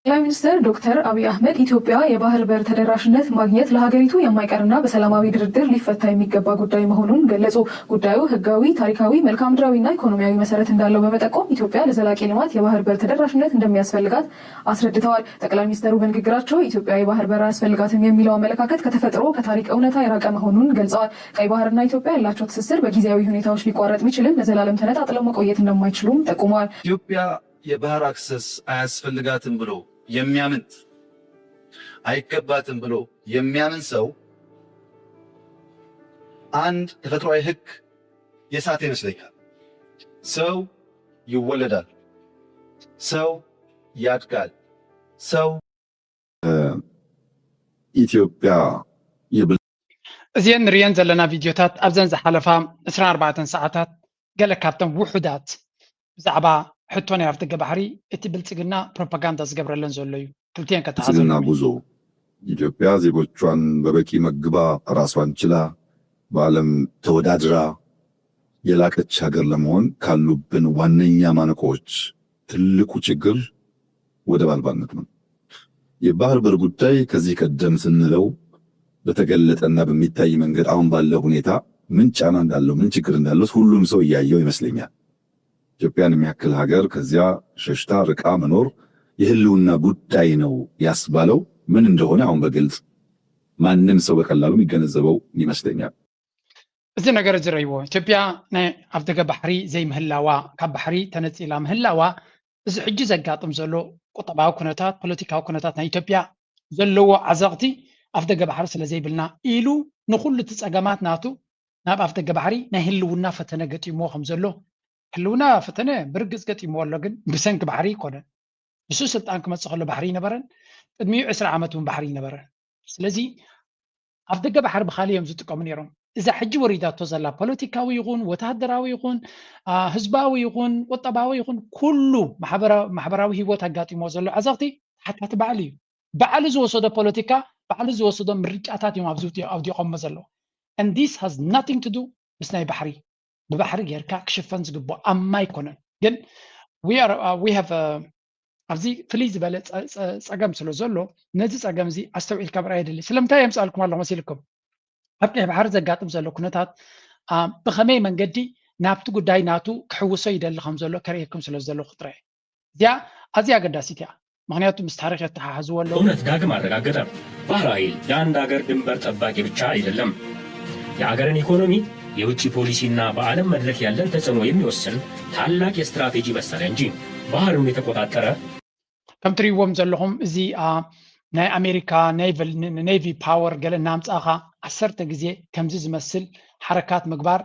ጠቅላይ ሚኒስትር ዶክተር አብይ አህመድ ኢትዮጵያ የባህር በር ተደራሽነት ማግኘት ለሀገሪቱ የማይቀርና በሰላማዊ ድርድር ሊፈታ የሚገባ ጉዳይ መሆኑን ገለጹ። ጉዳዩ ህጋዊ፣ ታሪካዊ፣ መልክዓ ምድራዊና ኢኮኖሚያዊ መሰረት እንዳለው በመጠቆም ኢትዮጵያ ለዘላቂ ልማት የባህር በር ተደራሽነት እንደሚያስፈልጋት አስረድተዋል። ጠቅላይ ሚኒስትሩ በንግግራቸው ኢትዮጵያ የባህር በር አያስፈልጋትም የሚለው አመለካከት ከተፈጥሮ ከታሪክ እውነታ የራቀ መሆኑን ገልጸዋል። ቀይ ባህርና ኢትዮጵያ ያላቸው ትስስር በጊዜያዊ ሁኔታዎች ሊቋረጥ ቢችልም ለዘላለም ተነጣጥለው መቆየት እንደማይችሉም ጠቁመዋል። ኢትዮጵያ የባህር አክሰስ አያስፈልጋትም ብሎ የሚያምን፣ አይገባትም ብሎ የሚያምን ሰው አንድ ተፈጥሯዊ ህግ የሳተ ይመስለኛል። ሰው ይወለዳል፣ ሰው ያድጋል፣ ሰው ኢትዮጵያ እዚአን ንርእየን ዘለና ቪድዮታት ኣብዘን ዝሓለፋ ዕስራን ኣርባዕተን ሰዓታት ገለ ካብተን ውሑዳት ብዛዕባ ሕቶ ናይ ኣፍደገ ባሕሪ እቲ ብልጽግና ፕሮፓጋንዳ ዝገብረለን ዘሎ እዩ። ክልቲአን ከተሓዘ ብልጽግና ጉዞ ኢትዮጵያ ዜጎቿን በበቂ መግባ ራሷን ችላ በዓለም ተወዳድራ የላቀች ሀገር ለመሆን ካሉብን ዋነኛ ማነቆዎች ትልቁ ችግር ወደብ አልባነት ነው። የባህር በር ጉዳይ ከዚህ ቀደም ስንለው በተገለጠና በሚታይ መንገድ አሁን ባለው ሁኔታ ምን ጫና እንዳለው ምን ችግር እንዳለው ሁሉም ሰው እያየው ይመስለኛል። ኢትዮጵያን የሚያክል ሀገር ከዚያ ሸሽታ ርቃ መኖር የህልውና ጉዳይ ነው ያስባለው ምን እንደሆነ አሁን በግልጽ ማንም ሰው በቀላሉ የሚገነዘበው ይመስለኛል። እዚ ነገር እዚ ረይዎ ኢትዮጵያ ናይ ኣፍደገ ባሕሪ ዘይምህላዋ ካብ ባሕሪ ተነፂላ ምህላዋ እዚ ሕጂ ዘጋጥም ዘሎ ቁጠባዊ ኩነታት ፖለቲካዊ ኩነታት ናይ ኢትዮጵያ ዘለዎ ዓዘቕቲ ኣፍደገ ባሕሪ ስለ ዘይብልና ኢሉ ንኩሉ እቲ ፀገማት ናቱ ናብ ኣፍደገ ባሕሪ ናይ ህልውና ፈተነ ገጢምዎ ከም ዘሎ ህልውና ፈተነ ብርግፅ ገጢምዎ ኣሎ ግን ብሰንኪ ባሕሪ ይኮነን ንሱ ስልጣን ክመፅእ ከሎ ባሕሪ ይነበረን ቅድሚኡ ዕስራ ዓመት እውን ባሕሪ ይነበረን ስለዚ ኣፍደገ ባሕሪ ብካሊእ እዮም ዝጥቀሙ ነይሮም እዛ ሕጂ ወሪዳቶ ዘላ ፖለቲካዊ ይኹን ወታደራዊ ይኹን ህዝባዊ ይኹን ቁጠባዊ ይኹን ኩሉ ማሕበራዊ ህይወት ኣጋጢሞ ዘሎ ዓዘቕቲ ተሓታቲ ባዕሉ እዩ ባዕሉ ዝወሰዶ ፖለቲካ ባዕሉ ዝወሰዶ ምርጫታት እዮም ኣብዚ ኣውዲቖሞ ዘለዉ and this has nothing to do ምስ ናይ ባሕሪ ብባሕሪ ጌርካ ክሽፈን ዝግብኦ ኣማ ኣይኮነን ግን we have ኣብዚ ፍልይ ዝበለ ፀገም ስለ ዘሎ ነዚ ፀገም እዚ ኣስተውዒልካ ምርኣይ የድሊ ስለምንታይ የምፃልኩም ኣለኹ መሲልኩም ኣብ ቀይ ባሕሪ ዘጋጥም ዘሎ ኩነታት ብኸመይ መንገዲ ናብቲ ጉዳይ ናቱ ክሕውሶ ይደሊ ከም ዘሎ ከርእየኩም ስለ ዘለኹ ጥራይ እዚኣ ኣዝያ ኣገዳሲት እያ ምክንያቱ ምስ ታሪክ የተሓሓዝዎ ኣለዉ እውነት ዳግም አረጋገጠ። ባህር ኃይል የአንድ አገር ድንበር ጠባቂ ብቻ አይደለም። የአገርን ኢኮኖሚ፣ የውጭ ፖሊሲና በዓለም መድረክ ያለን ተጽዕኖ የሚወስን ታላቅ የስትራቴጂ መሳሪያ እንጂ። ባህርን የተቆጣጠረ ከም ትሪእዎም ዘለኹም እዚ ናይ ኣሜሪካ ኔቪ ፓወር ገለ እናምፃእኻ ዓሰርተ ግዜ ከምዚ ዝመስል ሓረካት ምግባር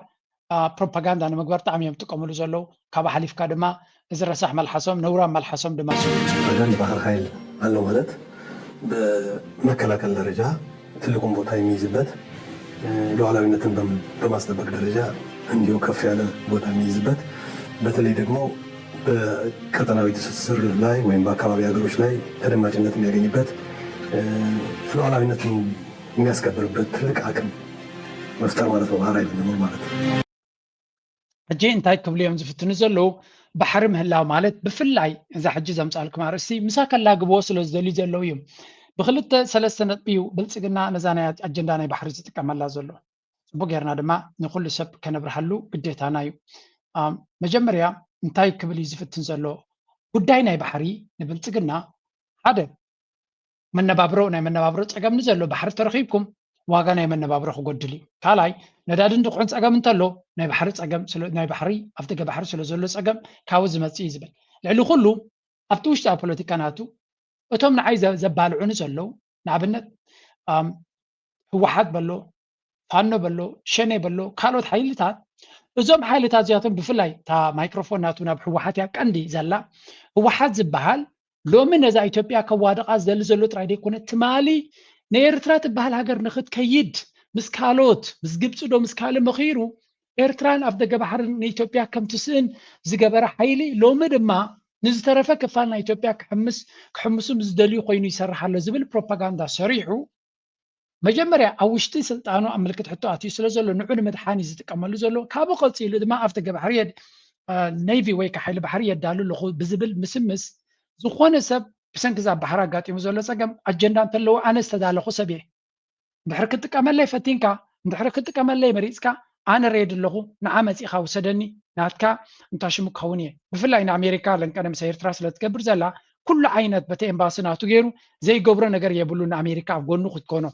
ፕሮፓጋንዳ ንምግባር ብጣዕሚ እዮም ዝጥቀምሉ ዘለዉ ካብ ሓሊፍካ ድማ እዚ ረሳሕ መልሓሶም ነውራም መልሓሶም ድማ አንድ ባህር ኃይል አለው ማለት በመከላከል ደረጃ ትልቁን ቦታ የሚይዝበት ሉዓላዊነትን በማስጠበቅ ደረጃ እንዲሁ ከፍ ያለ ቦታ የሚይዝበት በተለይ ደግሞ በቀጠናዊ ትስስር ላይ ወይም በአካባቢ ሀገሮች ላይ ተደማጭነት የሚያገኝበት ሉዓላዊነትን የሚያስከብርበት ትልቅ አቅም መፍጠር ማለት ነው። ባህር ኃይል መኖር ማለት ነው። ሕጂ እንታይ ክብሉ እዮም ዝፍትኑ ዘለዉ ባሕሪ ምህላው ማለት ብፍላይ እዛ ሕጂ ዘምፃልኩም ኣርእስቲ ምሳ ከላግብዎ ስለ ዝደልዩ ዘለዉ እዮም ብክልተ ሰለስተ ነጥቢ እዩ ብልፅግና ነዛ ናይ ኣጀንዳ ናይ ባሕሪ ዝጥቀመላ ዘሎ ፅቡቅ ጌርና ድማ ንኩሉ ሰብ ከነብርሃሉ ግዴታና እዩ መጀመርያ እንታይ ክብል እዩ ዝፍትን ዘሎ ጉዳይ ናይ ባሕሪ ንብልፅግና ሓደ መነባብሮ ናይ መነባብሮ ፀገም ንዘሎ ባሕሪ ተረኺብኩም ዋጋ ናይ መነባብሮ ክጎድል እዩ ካልኣይ ነዳዲ እንድኩሕን ፀገም እንተሎ ናይ ባሕሪ ፀገም ናይ ባሕሪ ኣብ ደገ ባሕሪ ስለ ዘሎ ፀገም ካብኡ ዝመፅእ እዩ ዝብል ልዕሊ ኩሉ ኣብቲ ውሽጣዊ ፖለቲካ ናቱ እቶም ንዓይ ዘባልዑኒ ዘለዉ ንኣብነት ህወሓት በሎ ፋኖ በሎ ሸኔ በሎ ካልኦት ሓይልታት እዞም ሓይልታት እዚኣቶም ብፍላይ እታ ማይክሮፎን ናቱ ናብ ህወሓት እያ ቀንዲ ዘላ ህወሓት ዝበሃል ሎሚ ነዛ ኢትዮጵያ ከዋድቓ ዝደሊ ዘሎ ጥራይ ዘይኮነ ትማሊ ንኤርትራ ትበሃል ሃገር ንክትከይድ ምስ ካልኦት ምስ ግብፂ ዶ ምስ ካልእ መኺሩ ኤርትራን ኣፍደገ ባሕርን ንኢትዮጵያ ከም ትስእን ዝገበረ ሓይሊ ሎሚ ድማ ንዝተረፈ ክፋል ናይ ኢትዮጵያ ክሕምስ ክሕምሱ ምስ ዝደልዩ ኮይኑ ይሰርሕ ኣሎ ዝብል ፕሮፓጋንዳ ሰሪሑ መጀመርያ ኣብ ውሽጢ ስልጣኑ ኣብ ምልክት ሕቶ ኣትዩ ስለ ዘሎ ንዑ ንምድሓን እዩ ዝጥቀመሉ ዘሎ ካብኡ ቀፂሉ ድማ ኣፍደገ ባሕሪ ኔቪ ወይ ከዓ ሓይሊ ባሕሪ የዳሉ ኣለኹ ብዝብል ምስምስ ዝኾነ ሰብ ብሰንኪ እዛ ባሕሪ ኣጋጢሙ ዘሎ ፀገም ኣጀንዳ እንተለዎ ኣነ ዝተዳለኹ ሰብ እየ። እንድሕር ክጥቀመለይ ፈቲንካ፣ እንድሕር ክጥቀመለይ መሪፅካ፣ ኣነ ሬድ ኣለኹ፣ ንዓ መፂኻ ውሰደኒ፣ ናትካ እንታ ሽሙ ክኸውን እየ። ብፍላይ ንኣሜሪካ ለንቀነ ምስ ኤርትራ ስለ ትገብር ዘላ፣ ኩሉ ዓይነት በቲ ኤምባሲ ናቱ ገይሩ ዘይገብሮ ነገር የብሉ። ንኣሜሪካ ኣብ ጎኑ ክትኮኖ።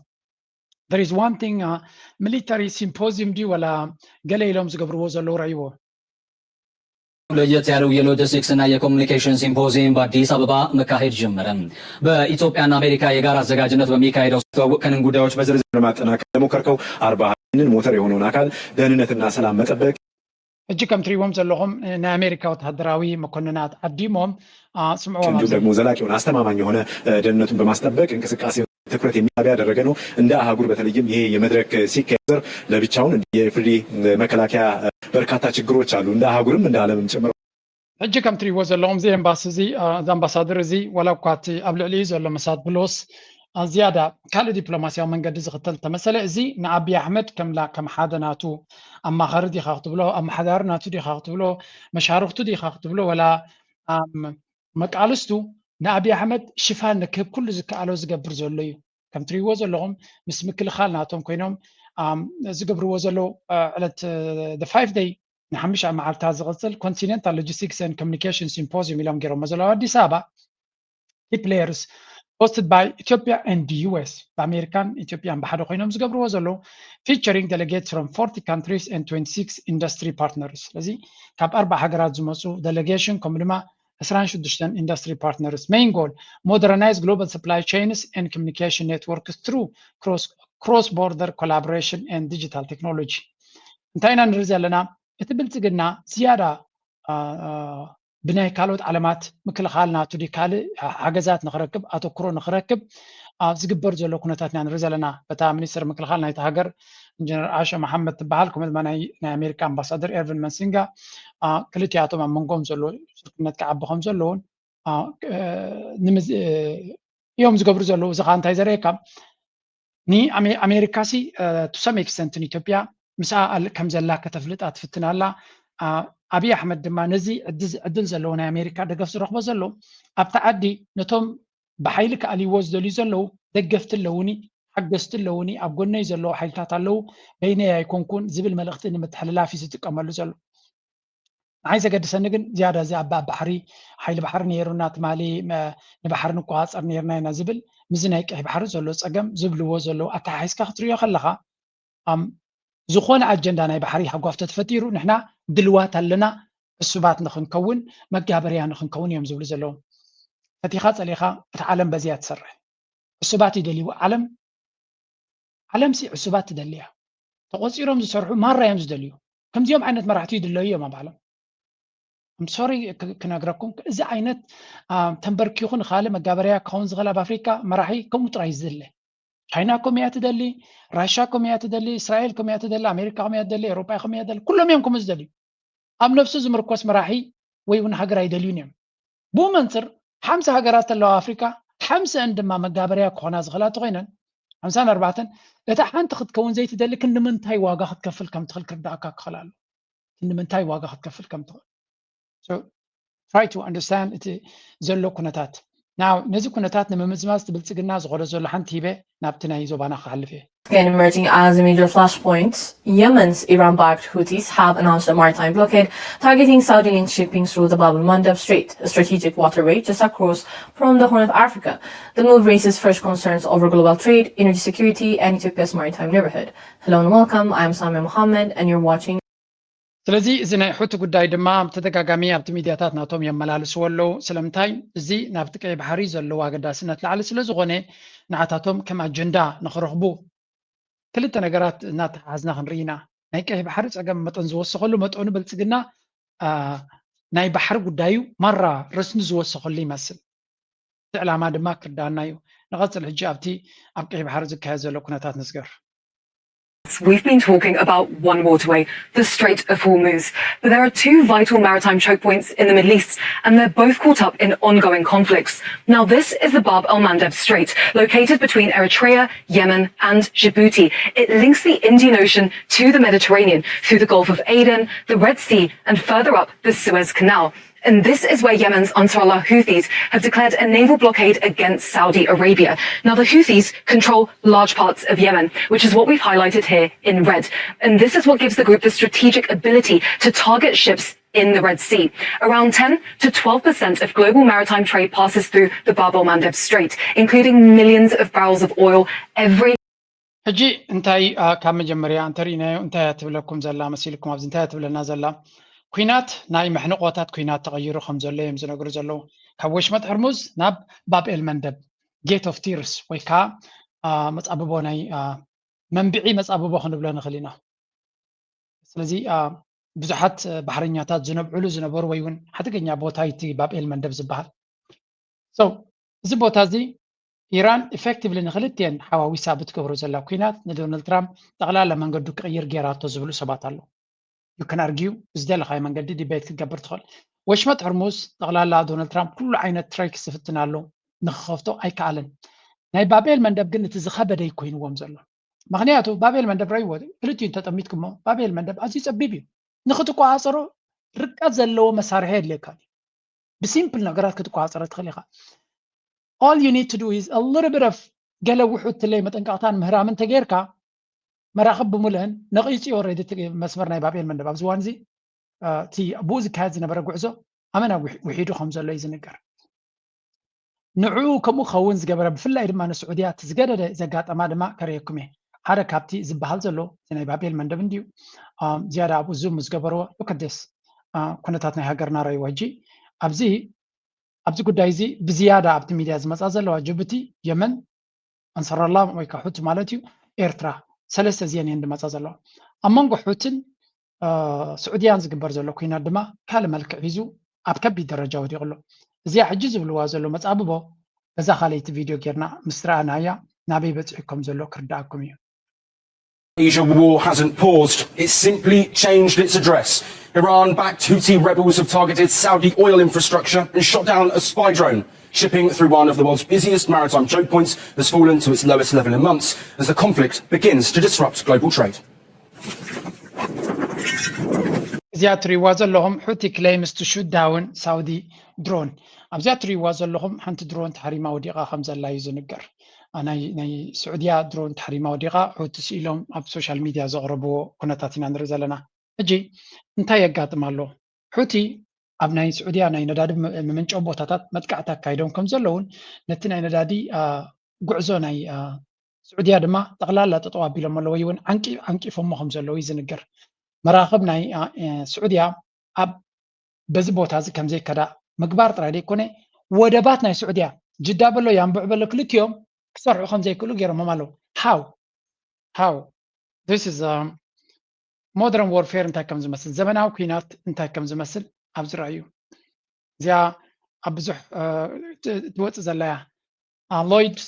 There is one thing, ሚሊተሪ ሲምፖዚየም ድዩ ወላ ገለ ኢሎም ዝገብርዎ ዘለዉ ረእይዎ። ለየት ያለው የሎጂስቲክስ እና የኮሚኒኬሽን ሲምፖዚየም በአዲስ አበባ መካሄድ ጀመረ። በኢትዮጵያና አሜሪካ የጋራ አዘጋጅነት በሚካሄደው ትውውቅ ከንን ጉዳዮች በዝርዝር ለማጠናከር ለሞከርከው አርባ ይህንን ሞተር የሆነውን አካል ደህንነትና ሰላም መጠበቅ ሕጂ ከም ትሪእዎም ዘለኹም ናይ ኣሜሪካ ወታደራዊ መኮንናት ዓዲሞም ስምዕዎም እንዲሁም ደግሞ ዘላቂ የሆነ አስተማማኝ የሆነ ደህንነቱን በማስጠበቅ እንቅስቃሴ ትኩረት የሚሳብ ያደረገ ነው። እንደ አህጉር በተለይም ይሄ የመድረክ ሲካሄድ ለብቻውን የፍሪ መከላከያ በርካታ ችግሮች አሉ። እንደ አህጉርም እንደ ዓለምም ጭምር ሕጂ ከም ትሪእዎ ዘለኹም እዚ ኤምባሲ እዚ እዚ ኣምባሳደር እዚ ዋላ እኳ እቲ ኣብ ልዕሊኡ ዘሎ መሳድ ብሎስ ዝያዳ ካልእ ዲፕሎማስያዊ መንገዲ ዝኽተል ተመሰለ እዚ ንኣብይ ኣሕመድ ከም ከም ሓደ ናቱ ኣማኻሪ ዲኻ ክትብሎ ኣመሓዳሪ ናቱ ዲኻ ክትብሎ መሻርክቱ ዲኻ ክትብሎ ወላ መቃልስቱ ንኣብይ ኣሕመድ ሽፋን ንክህብ ኩሉ ዝከኣሎ ዝገብር ዘሎ እዩ። ከም ትሪእዎ ዘለኹም ምስ ምክልኻል ናቶም ኮይኖም ዝገብርዎ ዘለዉ ዕለት ፋይቭ ደይ ንሓሙሽተ መዓልታት ዝቕፅል ኮንቲኔንታል ሎጂስቲክስ ን ኮሚኒኬሽን ሲምፖዚየም ኢሎም ገይሮሞ ዘለዉ ኣዲስ ኣበባ key players hosted by Ethiopia and the U S ብኣሜሪካን ኢትዮጵያን ብሓደ ኮይኖም ዝገብርዎ ዘለዉ featuring delegates from forty countries and twenty six industry partners። ስለዚ ካብ ኣርባ ሃገራት ዝመፁ ዴሌጌሽን ከምኡ ድማ ዕስራን ሽዱሽተን industry partners main goal modernize global supply chains and communication networks through cross border collaboration and digital technology። እንታይ ኢና ንርኢ ዘለና? እቲ ብልፅግና ዝያዳ ብናይ ካልኦት ዓለማት ምክልኻል ናቱ ድዩ ካልእ ሓገዛት ንክረክብ ኣተኩሮ ንክረክብ ዝግበር ዘሎ ኩነታት ኢና ንርኢ ዘለና። በታ ሚኒስትር ምክልኻል ናይቲ ሃገር ኢንጂነር ኣሸ መሓመድ ትበሃል ከምኡ ድማ ናይ ኣሜሪካ ኣምባሳደር ኤርቪን መንሲንጋ ክልቲኣቶም ኣብ መንጎም ዘሎ ስርክነት ክዓቢ ከም ዘለውን እዮም ዝገብሩ ዘለዉ። እዚ ከዓ እንታይ ዘርእየካ ንኣሜሪካ ሲ to some extent ንኢትዮጵያ ምስኣ ከም ዘላ ከተፍልጣ ትፍትን ኣላ። ኣብይ ኣሕመድ ድማ ነዚ ዕድል ዘለዎ ናይ ኣሜሪካ ደገፍ ዝረኽቦ ዘሎ ኣብቲ ዓዲ ነቶም ብሓይሊ ክኣልይዎ ዝደልዩ ዘለዉ ደገፍቲ ኣለዉኒ፣ ሓገዝቲ ኣለዉኒ፣ ኣብ ጎነይ ዘለዉ ሓይልታት ኣለዉ፣ በይነይ ኣይኮንኩን ዝብል መልእኽቲ ንምትሕልላፍ እዩ ዝጥቀመሉ ዘሎ። ንዓይ ዘገድሰኒ ግን ዝያዳ እዚ ኣብ ባሕሪ ሓይሊ ባሕሪ ነይሩና ትማሊ ንባሕሪ ንቆፃፀር ነይርና ኢና ዝብል ምስዚ ናይ ቀይ ባሕሪ ዘሎ ፀገም ዝብልዎ ዘለዉ ኣተሓሒዝካ ክትሪኦ ከለኻ ዝኾነ ኣጀንዳ ናይ ባሕሪ ሃጓፍ ተተፈጢሩ ንሕና ድልዋት ኣለና ዕሱባት ንክንከውን መጋበርያ ንክንከውን እዮም ዝብሉ ዘለዉ። ፈቲኻ ፀሊኻ እቲ ዓለም በዚያ ትሰርሕ። ዕሱባት ይደልይዎ ዓለም ዓለምሲ ዕሱባት ትደሊ እያ። ተቆፂሮም ዝሰርሑ ማራ እዮም ዝደልዩ። ከምዚኦም ዓይነት መራሕቲ ይድለዩ እዮም ኣብ ዓለም። I'm sorry ክነግረኩም እዚ ዓይነት ተንበርኪኹ ንካልእ መጋበርያ ክኸውን ዝኽእል ኣብ ኣፍሪካ መራሒ ከምኡ ጥራይ ዝድለ። ቻይና ከምኡ እያ ትደሊ፣ ራሻ ከምኡ እያ ትደሊ፣ እስራኤል ከምኡ እያ ትደሊ፣ ኣሜሪካ ከምኡ እያ ትደሊ፣ ኤውሮጳ ከምኡ እያ ትደሊ። ኩሎም እዮም ከምኡ ዝደልዩ። ኣብ ነብሱ ዝምርኮስ መራሒ ወይ እውን ሃገር ኣይደልዩን እዮም። ብኡ መንፅር ሓምሳ ሃገራት ተለዋ ኣፍሪካ ሓምስአን ድማ መጋበርያ ክኾና ዝኽእላ ተኮይነን ሓምሳን ኣርባዕተን እታ ሓንቲ ክትከውን ዘይትደሊ ክንዲ ምንታይ ዋጋ ክትከፍል ከም ትኽእል ክርዳእካ ክኽእል ኣሎ። ክንዲ ምንታይ ዋጋ ክትከፍል ከም ትኽእል try to understand እቲ ዘሎ ኩነታት። Now ነዚ ኩነታት ንምምዝማዝ እቲ ብልፅግና ዝኸዶ ዘሎ ሓንቲ ሂበ ናብቲ ናይ ዞባና ክሓልፍ እየ። Emerging as a major flashpoint, Yemen's Iran-backed Houthis have announced a maritime blockade targeting Saudi-linked shipping through the Bab al-Mandab Strait, a strategic waterway just across from the Horn of Africa. The move raises fresh concerns over global trade, energy security, and Ethiopia's maritime neighborhood. Hello and welcome. I'm Samia Mohammed, and you're watching. ስለዚ እዚ ናይ ሑቲ ጉዳይ ድማ ብተደጋጋሚ ኣብቲ ሚድያታት ናቶም የመላልስዎ ኣለዉ። ስለምንታይ እዚ ናብቲ ቀይ ባሕሪ ዘለዎ ኣገዳስነት ላዕሊ ስለ ዝኾነ ንዓታቶም ከም ኣጀንዳ ንኽረኽቡ ክልተ ነገራት እናተሓሓዝና ክንርኢ ኢና። ናይ ቀይ ባሕሪ ፀገም መጠን ዝወሰኸሉ መጠኑ ብልፅግና ናይ ባሕሪ ጉዳዩ ማራ ረስኒ ዝወሰኸሉ ይመስል። እቲ ዕላማ ድማ ክርዳኣና እዩ። ንቐፅል ሕጂ ኣብቲ ኣብ ቀይ ባሕሪ ዝካየድ ዘሎ ኩነታት ንዝገር። We've been talking about one waterway, the Strait of Hormuz, but there are two vital maritime choke points in the Middle East, and they're both caught up in ongoing conflicts. Now, this is the Bab el Mandeb Strait, located between Eritrea, Yemen, and Djibouti. It links the Indian Ocean to the Mediterranean through the Gulf of Aden, the Red Sea, and further up the Suez Canal. And this is where Yemen's Ansarullah Houthis have declared a naval blockade against Saudi Arabia. Now, the Houthis control large parts of Yemen, which is what we've highlighted here in red. And this is what gives the group the strategic ability to target ships in the Red Sea. Around ten to twelve percent of global maritime trade passes through the Bab el Mandeb Strait, including millions of barrels of oil every ሕጂ እንታይ ካብ መጀመርያ እንተርኢናዮ እንታይ እያ ትብለኩም ዘላ መሲልኩም? ኣብዚ እንታይ እያ ትብለና ዘላ? ኩናት ናይ መሕንቆታት ኩናት ተቐይሩ ከም ዘሎ እዮም ዝነግሩ ዘለዉ። ካብ ወሽመጥ ሕርሙዝ ናብ ባብ ኤል መንደብ፣ ጌት ኦፍ ቲርስ፣ ወይ ከዓ መፃብቦ ናይ መንብዒ መፃብቦ ክንብሎ ንኽእል ኢና። ስለዚ ብዙሓት ባሕረኛታት ዝነብዕሉ ዝነበሩ ወይ እውን ሓደገኛ ቦታ እቲ ባብ ኤል መንደብ ዝበሃል። እዚ ቦታ እዚ ኢራን ኢፌክቲቭሊ ንክልቲኤን ሓዋዊሳ ብትገብሮ ዘላ ኩናት ንዶናልድ ትራምፕ ጠቕላላ መንገዱ ክቕይር ጌራቶ ዝብሉ ሰባት ኣለዉ። ዩ ከን ኣርጊዩ ብዝደለኻዮ መንገዲ ዲቤት ክትገብር ትኽእል። ወሽመጥ ሕርሙዝ ጠቕላላ ዶናልድ ትራምፕ ኩሉ ዓይነት ትሬክስ ይፍትን ኣሎ፣ ንክኸፍቶ ኣይከኣለን። ናይ ባብ ኤል መንደብ ግን እቲ ዝኸበደ ይኮይንዎም ዘሎ። ምክንያቱ ባብ ኤል መንደብ ረይዎ ክልቲኡ እንተጠሚትኩሞ ባብ ኤል መንደብ ኣዝዩ ፀቢብ እዩ። ንክትቆፃፀሮ ርቀት ዘለዎ መሳርሒ የድልየካ እዩ። ብሲምፕል ነገራት ክትቆፃፀሮ ትኽእል ኢኻ። All you need to do is a little bit of ገለ ውሑድ ትለይ መጠንቀቕታን ምህራምን ተጌርካ መራኽብ ብምልእን ነቒፁ እዩ ኦልሬዲ እቲ መስመር ናይ ባብ ኤል መንደብ ኣብዚ እዋን እዚ እቲ ብኡ ዝካየድ ዝነበረ ጉዕዞ ኣመና ውሒዱ ከም ዘሎ እዩ ዝንገር። ንዕኡ ከምኡ ክኸውን ዝገበረ ብፍላይ ድማ ንስዑድያ እቲ ዝገደደ ዘጋጠማ ድማ ከርእየኩም እየ። ሓደ ካብቲ ዝበሃል ዘሎ እቲ ናይ ባብ ኤል መንደብ እንድዩ ዝያዳ ኣብኡ ዙም ዝገበርዎ። ሉክ ኣት ዲስ ኩነታት ናይ ሃገርና ረእይዎ። ሕጂ ኣብዚ ኣብዚ ጉዳይ እዚ ብዝያዳ ኣብቲ ሚድያ ዝመፃ ዘለዋ ጅቡቲ፣ የመን፣ ኣንሳራላ ወይ ከዓ ሑቲ ማለት እዩ፣ ኤርትራ፣ ሰለስተ እዚአን እየን ዝመፃ ዘለዋ። ኣብ መንጎ ሑትን ስዑድያን ዝግበር ዘሎ ኩናት ድማ ካልእ መልክዕ ሒዙ ኣብ ከቢድ ደረጃ ወዲቑ ኣሎ። እዚኣ ሕጂ ዝብልዋ ዘሎ መፃብቦ በዛ ካልኣይቲ ቪድዮ ጌርና ምስ ረኣናያ ናበይ በፂሑ ከም ዘሎ ክርድኣኩም እዩ። Asia war hasn't paused, it's simply changed its address. Iran backed Houthi rebels have targeted Saudi oil infrastructure and shot down a spy drone shipping through one of the world's busiest maritime choke points has fallen to its lowest level in months as the conflict begins to disrupt global trade. እዚኣ ትሪእዋ ዘለኹም ሑቲ claims to shoot down Saudi drone። ኣብዚኣ ትሪእዋ ዘለኹም ሓንቲ ድሮን ተሓሪማ ወዲቓ ከም ዘላ እዩ ዝንገር። ናይ ናይ ስዑድያ ድሮን ተሓሪማ ወዲቓ ሑቲ ስኢሎም ኣብ ሶሻል ሚድያ ዘቕረብዎ ኩነታት ኢና ንርኢ ዘለና። ሕጂ እንታይ የጋጥም ኣሎ? ሑቲ ኣብ ናይ ስዑድያ ናይ ነዳዲ መመንጨዊ ቦታታት መጥቃዕቲ ኣካይዶም ከም ዘለውን ነቲ ናይ ነዳዲ ጉዕዞ ናይ ስዑድያ ድማ ጠቕላላ ጠጠው ኣቢሎም ኣለዉ ወይ እውን ዓንቂፎሞ ከም ዘለዉ እዩ ዝንገር። መራኽብ ናይ ስዑድያ ኣብ በዚ ቦታ እዚ ከም ዘይከዳ ምግባር ጥራይ ዘይኮነ ወደባት ናይ ስዑድያ ጅዳ በሎ ያንቡዕ በሎ ክልቲኦም ክሰርሑ ከም ዘይክእሉ ገይሮሞም ኣለዉ። How how this is modern warfare እንታይ ከም ዝመስል፣ ዘመናዊ ኩናት እንታይ ከም ዝመስል ኣብዚ ረኣዩ። እዚኣ ኣብ ብዙሕ ትወፅእ ዘላ እያ። ሎይድ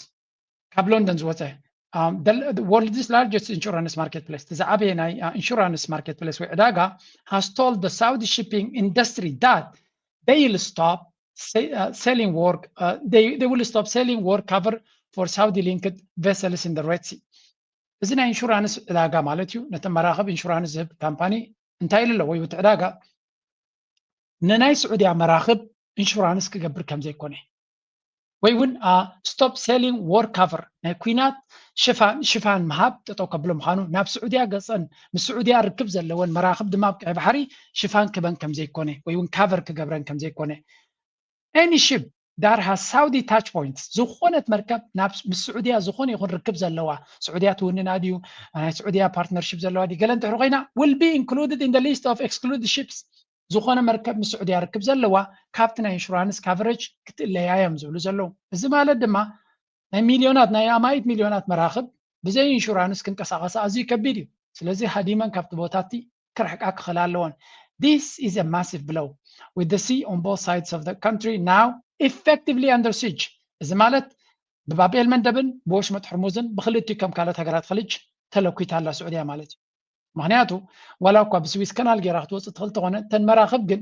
ካብ ሎንደን ዝወፀ world's largest insurance marketplace፣ እቲ ዝዓበየ ናይ ኢንሹራንስ ማርኬት ፕሌስ ወይ ዕዳጋ has told the Saudi shipping industry that they will stop selling war they will stop selling war cover for Saudi linked vessels in the Red Sea። እዚ ናይ ኢንሹራንስ ዕዳጋ ማለት እዩ። ነቲ መራኽብ ኢንሹራንስ ዝህብ ካምፓኒ እንታይ ኢሉ ኣሎ ወይ እቲ ዕዳጋ ንናይ ስዑድያ መራኽብ ኢንሹራንስ ክገብር ከም ዘይኮነ ወይ እውን stop selling war cover ናይ ኩናት ሽፋን ሽፋን ምሃብ ጠጠው ከብሎ ምዃኑ ናብ ስዑድያ ገፀን ምስ ስዑድያ ርክብ ዘለወን መራኽብ ድማ ኣብ ቀይ ባሕሪ ሽፋን ክበን ከም ዘይኮነ ወይ እውን ካቨር ክገብረን ከም ዘይኮነ any ship that has Saudi touch points ዝኾነት መርከብ ናብ ምስ ስዑድያ ዝኾነ ይኹን ርክብ ዘለዋ ስዑድያ ትውንና ድዩ ናይ ስዑድያ ፓርትነርሽፕ ዘለዋ ድዩ ገለ እንድሕር ኮይና will be included in the list of excluded ships። ዝኾነ መርከብ ምስ ስዑድያ ርክብ ዘለዋ ካብቲ ናይ ኢንሹራንስ ካቨሬጅ ክትእለያ እዮም ዝብሉ ዘለዉ። እዚ ማለት ድማ ናይ ሚልዮናት ናይ ኣማኢት ሚልዮናት መራኽብ ብዘይ ኢንሹራንስ ክንቀሳቐሳ ኣዝዩ ከቢድ እዩ። ስለዚ ሃዲመን ካብቲ ቦታቲ ክርሕቃ ክኽእላ ኣለወን። This is a massive blow with the sea on both sides of the country now effectively under siege። እዚ ማለት ብባብ ኤል መንደብን ብወሽመጥ ሕርሙዝን ብክልቲኡ ከም ካልኦት ሃገራት ኸሊጅ ተለኲታ ኣላ ስዑድያ ማለት እዩ። ምክንያቱ ዋላ እኳ ብስዊዝ ከናል ጌራ ክትወፅእ ትኽእል ተኾነ እተን መራኽብ ግን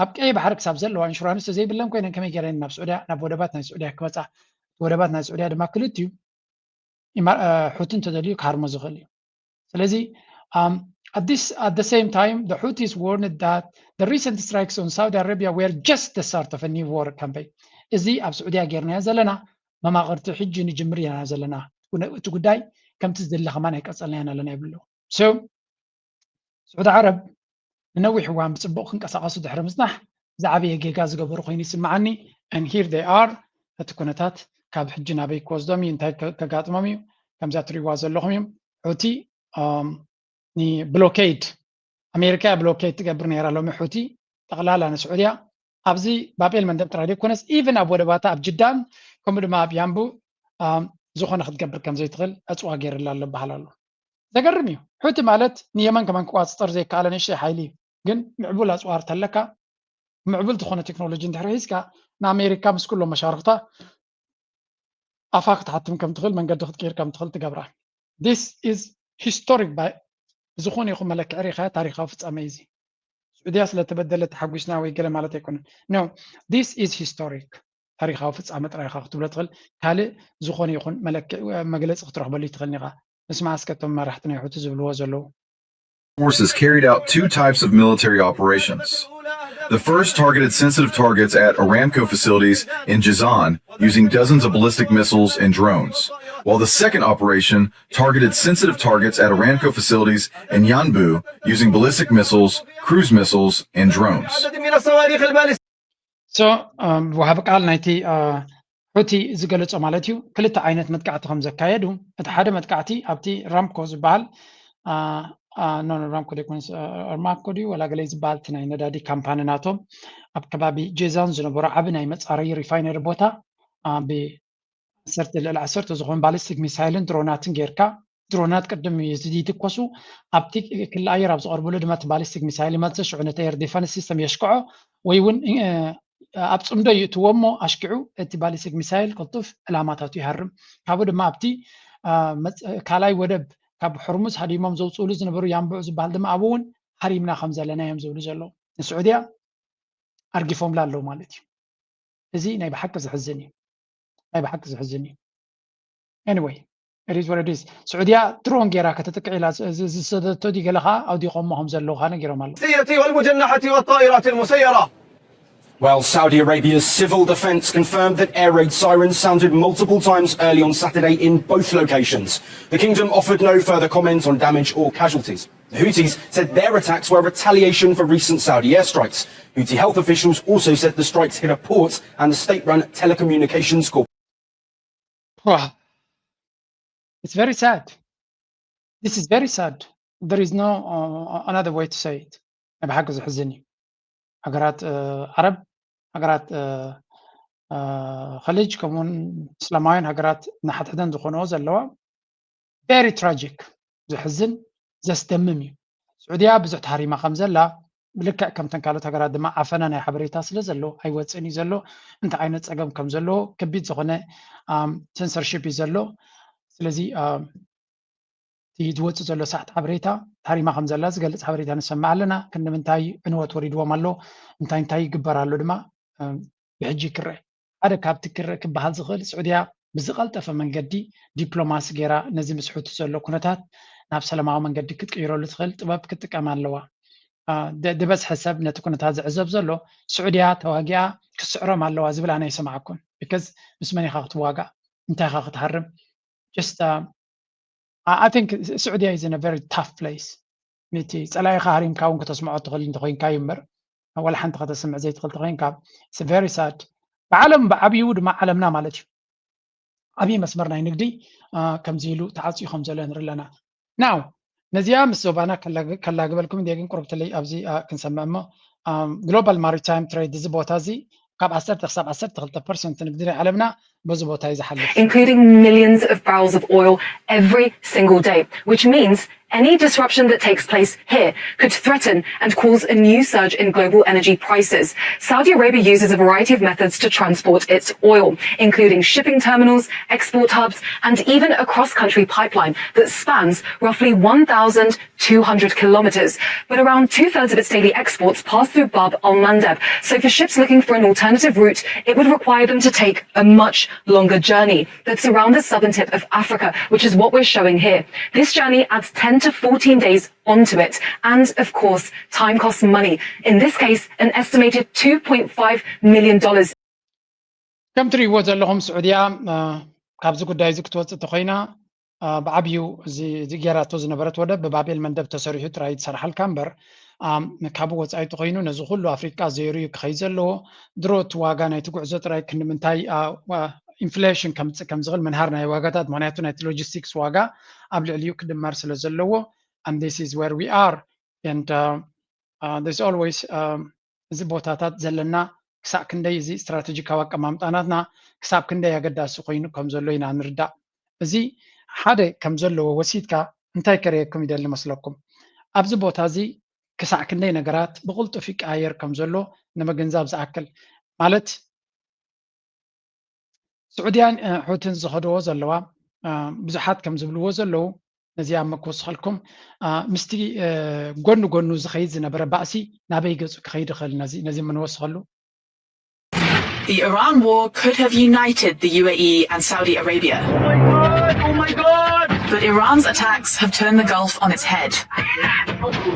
ኣብ ቀይ ባሕሪ ክሳብ ዘለዋ ኢንሹራንስ ተዘይብለን ኮይነን ከመይ ገይረን ናብ ስዑድያ ናብ ወደባት ናይ ስዑድያ ክመፃ? ወደባት ናይ ስዑድያ ድማ ክልቲኡ ሑቲ እንተደልዩ ክሃርሞ ዝኽእል እዩ። ስለዚ Um, at this, at the same time, the Houthis warned that the recent strikes on Saudi Arabia were just the start of a new war campaign. እዚ ኣብ ስዑድያ ጌርናዮ ዘለና መማቕርቲ ሕጂ ንጅምር ኢና ዘለና። እቲ ጉዳይ ከምቲ ዝድለ ከማን ኣይቀጸልናዮን ኣለና ይብሉ። So ስዑዲ ዓረብ ንነዊሕ እዋን ብጽቡቕ ክንቀሳቐሱ ድሕሪ ምጽናሕ ዝዓበየ ጌጋ ዝገበሩ ኮይኑ ይስምዓኒ። And here they are። እቲ ኩነታት ካብ ሕጂ ናበይ ክወስዶም እዩ፣ እንታይ ከጋጥሞም እዩ? ከምዛ ትሪእዋ ዘለኹም እዮም። ሑቲ ንብሎኬድ ኣሜሪካ ብሎኬድ ትገብር ነይራ። ሎሚ ሑቲ ጠቕላላ ንስዑድያ ኣብዚ ባቤል መንደብ ጥራይ ዘይኮነስ ኢቨን ኣብ ወደባታ ኣብ ጅዳን ከምኡ ድማ ኣብ ያምቡ ዝኾነ ክትገብር ከም ዘይትኽእል ዕፅዋ ገይርላ ኣሎ በሃል ኣሎ። ዘገርም እዩ። ሑቲ ማለት ንየመን ከማን ክቋፅፀር ዘይከኣለ ንእሽተይ ሓይሊ እዩ። ግን ምዕቡል ኣፅዋር ተለካ ምዕቡል ዝኾነ ቴክኖሎጂ እንድሕር ሒዝካ ንኣሜሪካ ምስ ኩሎም መሻርክታ ኣፋ ክትሓትም ከም ትኽእል መንገዲ ክትቀይር ከም ትኽእል ትገብራ። This is historic። ብዝኾነ ይኹን መለክዒ ሪኢኻ ታሪካዊ ፍጻመ እዩ እዚ። ስዑድያ ስለተበደለ ተሓጒስና ወይ ገለ ማለት ኣይኮነን። No, this is historic። ታሪካዊ ፍጻመ ጥራይ ኢኻ ክትብሎ ትኽእል። ካልእ ዝኾነ ይኹን መለክዒ መግለፂ ክትረኽበሉ ይትኽእል ኢኻ። ንስማዕ እስከ እቶም መራሕቲ ናይ ሑቲ ዝብልዎ ዘለዉ። Forces carried out two types of military operations. The first targeted sensitive targets at Aramco facilities in Jizan using dozens of ballistic missiles and drones, while the second operation targeted sensitive targets at Aramco facilities in Yanbu using ballistic missiles, cruise missiles, and drones. So ወሃቢ ቃል ናይቲ ሑቲ ዝገለጾ ማለት እዩ። ክልተ ዓይነት መጥቃዕቲ ከም ዘካየዱ፣ እቲ ሓደ መጥቃዕቲ ኣብቲ ራምኮ ዝበሃል ኖ ራምኮ ደይኮነስ ራምኮ ድዩ ወላ ገለ ዝበሃል እቲ ናይ ነዳዲ ካምፓኒ ናቶም ኣብ ከባቢ ጄዛን ዝነበሮ ዓቢ ናይ መጻረዪ ሪፋይነሪ ቦታ ብዓሰርተ ልዕሊ ዓሰርተ ዝኾኑ ባሊስቲክ ሚሳይልን ድሮናትን ጌርካ ድሮናት ቅድም ይትኮሱ ኣብቲ ክሊ ኣየር ኣብ ዝቐርብሉ ድማ እቲ ባሊስቲክ ሚሳይል ይመጽእ ሽዑ ነቲ ኤር ዲፈንስ ሲስተም የሽክዖ ወይ እውን ኣብ ጽምዶ ይእትዎ እሞ ኣሽኪዑ እቲ ባሊስቲክ ሚሳይል ቅልጡፍ ዕላማታቱ ይሃርም። ካብኡ ድማ ኣብቲ ካልኣይ ወደብ ካብ ሕርሙዝ ሃዲሞም ዘውፅእሉ ዝነበሩ ያንብዑ ዝበሃል ድማ ኣብኡ እውን ሃሪምና ከም ዘለና እዮም ዝብሉ ዘለዉ። ንስዑድያ ኣርጊፎምላ ኣለዉ ማለት እዩ። እዚ ናይ ብሓቂ ዝሕዝን እዩ። ናይ ብሓቂ ዝሕዝን እዩ። Anyway, it is what it is። ስዑድያ ድሮን ጌራ ከተጥቅዕ ኢላ ዝሰደቶ ድዩ ገለ ከዓ ኣውዲቖሞ ከም ዘለዉ ከዓ ነጊሮም ኣለዉ። الجناحية والمجنحة والطائرات المسيرة. Well, Saudi Arabia's civil defense confirmed that air raid sirens sounded multiple times early on Saturday in both locations. The kingdom offered no further comment on damage or casualties. The Houthis said their attacks were retaliation for recent Saudi airstrikes. Houthi health officials also said the strikes hit a port and the state-run telecommunications corporation. It's very sad. This is very sad. There is no uh, another way to say it. ብሓቂ ዝሕዝን እዩ። ሃገራት ዓረብ፣ ሃገራት ኸሊጅ ከምኡውን እስላማውያን ሃገራት ንሓድሕደን ዝኾነኦ ዘለዋ very tragic፣ ዘሕዝን ዘስደምም እዩ። ስዑድያ ብዙሕ ተሃሪማ ከም ዘላ ልክዕ ከምተን ካልኦት ሃገራት ድማ ዓፈና ናይ ሓበሬታ ስለ ዘሎ ኣይወፅእን እዩ ዘሎ። እንታይ ዓይነት ፀገም ከም ዘለዎ ከቢድ ዝኾነ censorship እዩ ዘሎ። ስለዚ እቲ ዝወፅእ ዘሎ ሳሕቲ ሓበሬታ ተሃሪማ ከም ዘላ ዝገልፅ ሓበሬታ ንሰምዕ ኣለና። ክንዲ ምንታይ ዕንወት ወሪድዎም ኣሎ፣ እንታይ እንታይ ይግበር ኣሎ ድማ ብሕጂ ክረአ። ሓደ ካብቲ ክረአ ክበሃል ዝኽእል ስዑድያ ብዝቐልጠፈ መንገዲ ዲፕሎማሲ ገይራ ነዚ ምስ ሑቲ ዘሎ ኩነታት ናብ ሰላማዊ መንገዲ ክትቅይረሉ ትኽእል ጥበብ ክትጥቀም ኣለዋ። ዝበዝሐ ሰብ ነቲ ኩነታት ዝዕዘብ ዘሎ ስዑድያ ተዋጊኣ ክትስዕሮም ኣለዋ ዝብል ኣነ ኣይሰማዕኩን። Because ምስ መን ኢኻ ክትዋጋእ? እንታይ ኢኻ ክትሃርም? Just I think Saudi is in a very tough place. ነቲ ጸላኢኻ ሃሪምካ እውን ከተስምዖ ትኽእል እንተኾይንካ እዩ እምበር ዋላ ሓንቲ ከተስምዕ ዘይትኽእል ተኾይንካ very sad። ብዓለም ብዓብዩ ድማ ዓለምና ማለት እዩ ዓብዪ መስመር ናይ ንግዲ ከምዚ ኢሉ ተዓፅዩ ከም ዘሎ ንርኢ ኣለና። ናው ነዚኣ ምስ ዞባና ከላግበልኩም እንዲየ ግን ቁርብትለይ ኣብዚ ክንሰምዕ እሞ ግሎባል ማሪታይም ትሬድ እዚ ቦታ እዚ ካብ ዓሰርተ ክሳብ ዓሰርተ ክልተ ፐርሰንት ንግዲ ናይ ዓለምና በዚ ቦታ እዩ ዝሓልፍ። including millions of barrels of oil every single day, which means any disruption that takes place here could threaten and cause a new surge in global energy prices. Saudi Arabia uses a variety of methods to transport its oil, including shipping terminals, export hubs, and even a cross country pipeline that spans roughly one thousand two hundred kilometers. But around two thirds of its daily exports pass through Bab al Mandeb. So for ships looking for an alternative route, it would require them to take a much longer journey that's around the southern tip of Africa, which is what we're showing here. This journey adds ten to fourteen days onto it. And of course, time costs money. In this case, an estimated two point five million dollars. ከም ትርእይዎ ዘለኹም ስዑድያ ካብዚ ጉዳይ እዚ ክትወፅእ ተኮይና ብዓብዩ እዚ ገይራቶ ዝነበረት ወደብ ብባቤል መንደብ ተሰሪሑ ጥራይ ዝሰርሓልካ እምበር ካብኡ ወፃኢ ተኮይኑ ነዚ ኩሉ ኣፍሪቃ ዘይሩ ክኸይድ ዘለዎ ድሮ እቲ ዋጋ ናይቲ ጉዕዞ ጥራይ ክንምንታይ ኢንፍሌሽን ከምፅእ ከም ዝኽእል ምንሃር ናይ ዋጋታት ምክንያቱ ናይቲ ሎጂስቲክስ ዋጋ ኣብ ልዕሊኡ ክድመር ስለ ዘለዎ and this is where we are and uh, uh, there's always um, እዚ ቦታታት ዘለና ክሳብ ክንደይ እዚ ስትራቴጂካዊ ኣቀማምጣናትና ክሳብ ክንደይ ኣገዳሲ ኮይኑ ከም ዘሎ ኢና ንርዳእ። እዚ ሓደ ከም ዘለዎ ወሲድካ እንታይ ከርእየኩም ይደሊ መስለኩም? ኣብዚ ቦታ እዚ ክሳዕ ክንደይ ነገራት ብቕልጡፍ ይቀያየር ከም ዘሎ ንምግንዛብ ዝኣክል ማለት ስዑድያን ሑትን ዝኸድዎ ዘለዋ ብዙሓት ከም ዝብልዎ ዘለዉ ነዚኣ መክወስኸልኩም ምስቲ ጎኒ ጎኑ ዝኸይድ ዝነበረ ባእሲ ናበይ ገፁ ክኸይድ ይኽእል ነዚ ምንወስኸሉ The Iran war could have united the U A E and Saudi Arabia. Oh my God! Oh my God! But Iran's attacks have turned the Gulf on its head,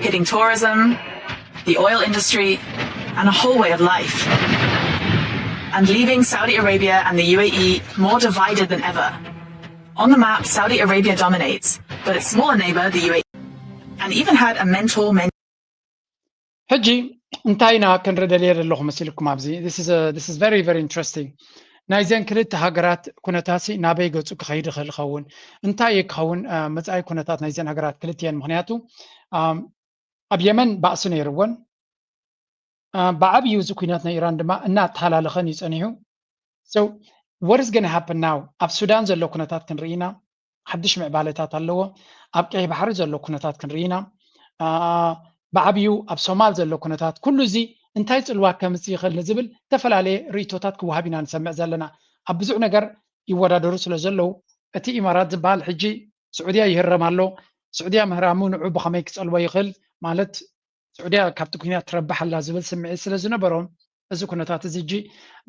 hitting tourism, the oil industry, and a whole way of life, and leaving Saudi Arabia and the U A E more divided than ever. On the map, Saudi Arabia dominates, but its smaller neighbor, the U A E, and even had a mentor mentor. ሕጂ እንታይ ኢና ክንርኢ ደልየ ዘለኹ መሲልኩም ኣብዚ this is very very interesting ናይዘን ክልተ ሃገራት ኩነታት ናበይ ገፁ ክኸይድ ይኽእል ይኸውን እንታይ እዩ ክኸውን መፃኢ ኩነታት ናይዘን ሃገራት ክልትየን ምክንያቱ ኣብ የመን ባእሲ ነይርወን ብዓብዩ እዚ ኩናት ናይ ኢራን ድማ እናተሃላለኸን እዩ ፀኒሑ so what is gonna happen now ኣብ ሱዳን ዘሎ ኩነታት ክንርኢ ኢና ሓድሽ ምዕባለታት ኣለዎ ኣብ ቀይ ባሕሪ ዘሎ ኩነታት ክንርኢ ኢና ብዓብዩ ኣብ ሶማል ዘሎ ኩነታት ኩሉ እዚ እንታይ ፅልዋ ከምፅእ ይኽእል ንዝብል ዝተፈላለየ ርእቶታት ክወሃብ ኢና ንሰምዕ ዘለና ኣብ ብዙሕ ነገር ይወዳደሩ ስለ ዘለዉ እቲ ኢማራት ዝበሃል ሕጂ ስዑድያ ይህረም ኣሎ ስዑድያ ምህራሙ ንዑ ብኸመይ ክፀልዎ ይኽእል ማለት ስዑድያ ካብቲ ኩናት ትረብሕ ኣላ ዝብል ስምዒት ስለ ዝነበሮም እዚ ኩነታት እዚ ሕጂ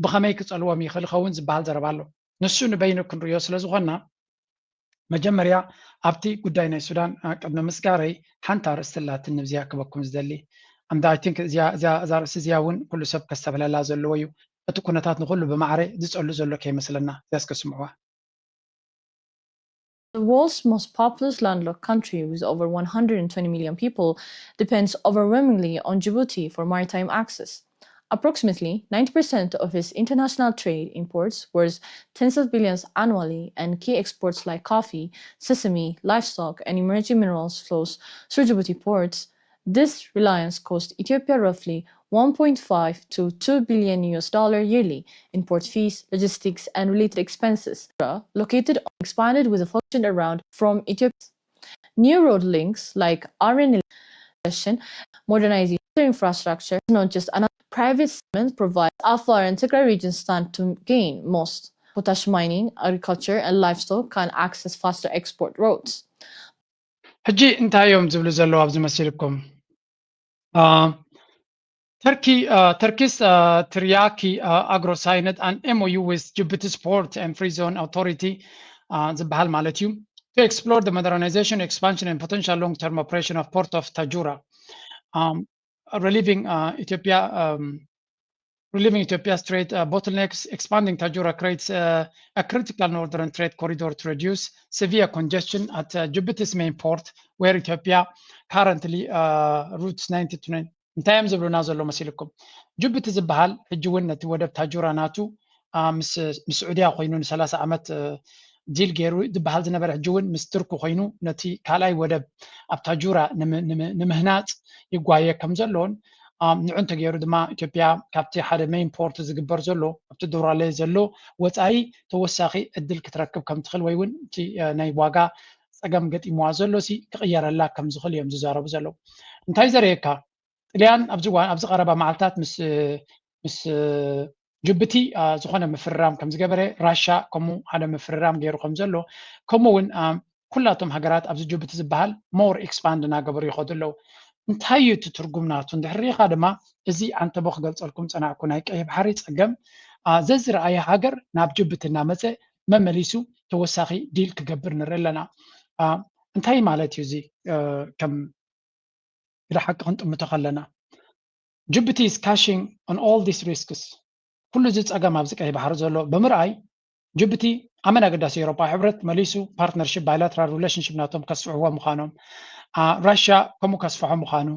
ብኸመይ ክፀልዎም ይኽእል ይኸውን ዝበሃል ዘረባ ኣሎ ንሱ ንበይኑ ክንርእዮ ስለ ዝኾንና መጀመርያ ኣብቲ ጉዳይ ናይ ሱዳን ቅድሚ ምስጋረይ ሓንቲ ኣርእስቲ ኣላትኒ ብዚኣ ክበኩም ዝደሊ ኣምዳ I think እዛ ርእሲ እዚኣ እውን ኩሉ ሰብ ከስተብህለላ ዘለዎ እዩ እቲ ኩነታት ንኩሉ ብማዕረ ዝፀሉ ዘሎ ከይመስለና እዚያስ ከስምዕዋ The world's most populous landlocked country, with over one hundred twenty million people, depends overwhelmingly on Djibouti for maritime access. Approximately ninety percent of its international trade imports, worth tens of billions annually, and key exports like coffee, sesame, livestock, and emerging minerals flows through Djibouti ports. This reliance cost Ethiopia roughly one point five to two billion U S dollar yearly in port fees, logistics, and related expenses. Located expanded with a function around from Ethiopia. New road links like R N L modernizing infrastructure is not just another private segment provides Afar and Tigray regions stand to gain most. Potash mining, agriculture, and livestock can access faster export routes. ሕጂ እንታይ እዮም ዝብሉ ዘለዉ ኣብዚ መሲልኩም ተርኪ ተርኪስ ትርያኪ ኣግሮ ሳይነድ ኣን M O U with Djibouti's port and free zone authority ዝበሃል ማለት እዩ to explore the modernization, expansion and potential long-term operation of port of Tajura, um, relieving uh, Ethiopia, um, relieving Ethiopia's trade uh, bottlenecks. Expanding Tajura creates uh, a critical northern trade corridor to reduce severe congestion at uh, Djibouti's main port, where Ethiopia currently uh, routes ninety to ninety. እንታይ እዮም ዝብሉና ዘሎ መሲልኩም ጅቡቲ ዝበሃል ሕጂ እውን ነቲ ወደብ ታጁራ ናቱ ምስ ስዑድያ ኮይኑ ን30 ዓመት ዲል ገይሩ ዝበሃል ዝነበረ ሕጂ እውን ምስ ትርኪ ኮይኑ ነቲ ካልኣይ ወደብ ኣብ ታጁራ ንምህናፅ ይጓየ ከም ዘሎን ንዑ እንተገይሩ ድማ ኢትዮጵያ ካብቲ ሓደ ሜን ፖርት ዝግበር ዘሎ ኣብቲ ዶራለ ዘሎ ወፃኢ ተወሳኺ ዕድል ክትረክብ ከም ትኽእል ወይ እውን እቲ ናይ ዋጋ ፀገም ገጢምዋ ዘሎ ሲ ክቕየረላ ከም ዝኽእል እዮም ዝዛረቡ ዘለዉ እንታይ ዘርእየካ ጥልያን ኣብዚ እዋን ኣብዚ ቀረባ መዓልታት ምስ ምስ ጅቡቲ ዝኾነ ምፍርራም ከም ዝገበረ ራሻ ከምኡ ሓደ ምፍርራም ገይሩ ከም ዘሎ ከምኡ እውን ኩላቶም ሃገራት ኣብዚ ጅቡቲ ዝበሃል ሞር ኤክስፓንድ እናገበሩ ይኸዱ ኣለዉ እንታይ እዩ እቲ ትርጉም ናቱ እንድሕር ሪኢኻ ድማ እዚ ኣንተቦ ክገልፀልኩም ፀናዕኩ ናይ ቀይ ባሕሪ ፀገም አ፣ ዘዝረኣየ ሃገር ናብ ጅቡቲ እናመፀ መመሊሱ ተወሳኺ ዲል ክገብር ንርኢ ኣለና። አ፣ እንታይ ማለት እዩ እዚ? አ፣ ከም ግደ ሓቂ ክንጥምቶ ከለና፣ ጅቡቲ is cashing on all these risks። ኩሉ እዚ ፀገም ኣብዚ ቀይ ባሕሪ ዘሎ ብምርኣይ፣ ጅቡቲ ኣመን ኣገዳሲ ኤውሮጳ ሕብረት መሊሱ ፓርትነርሽፕ፣ ባይላትራል ሪሌሽንሽፕ ናቶም ከስፍሕዎ ምዃኖም፣ አ፣ ራሽያ ከምኡ ከስፍሖ ምዃኑ፣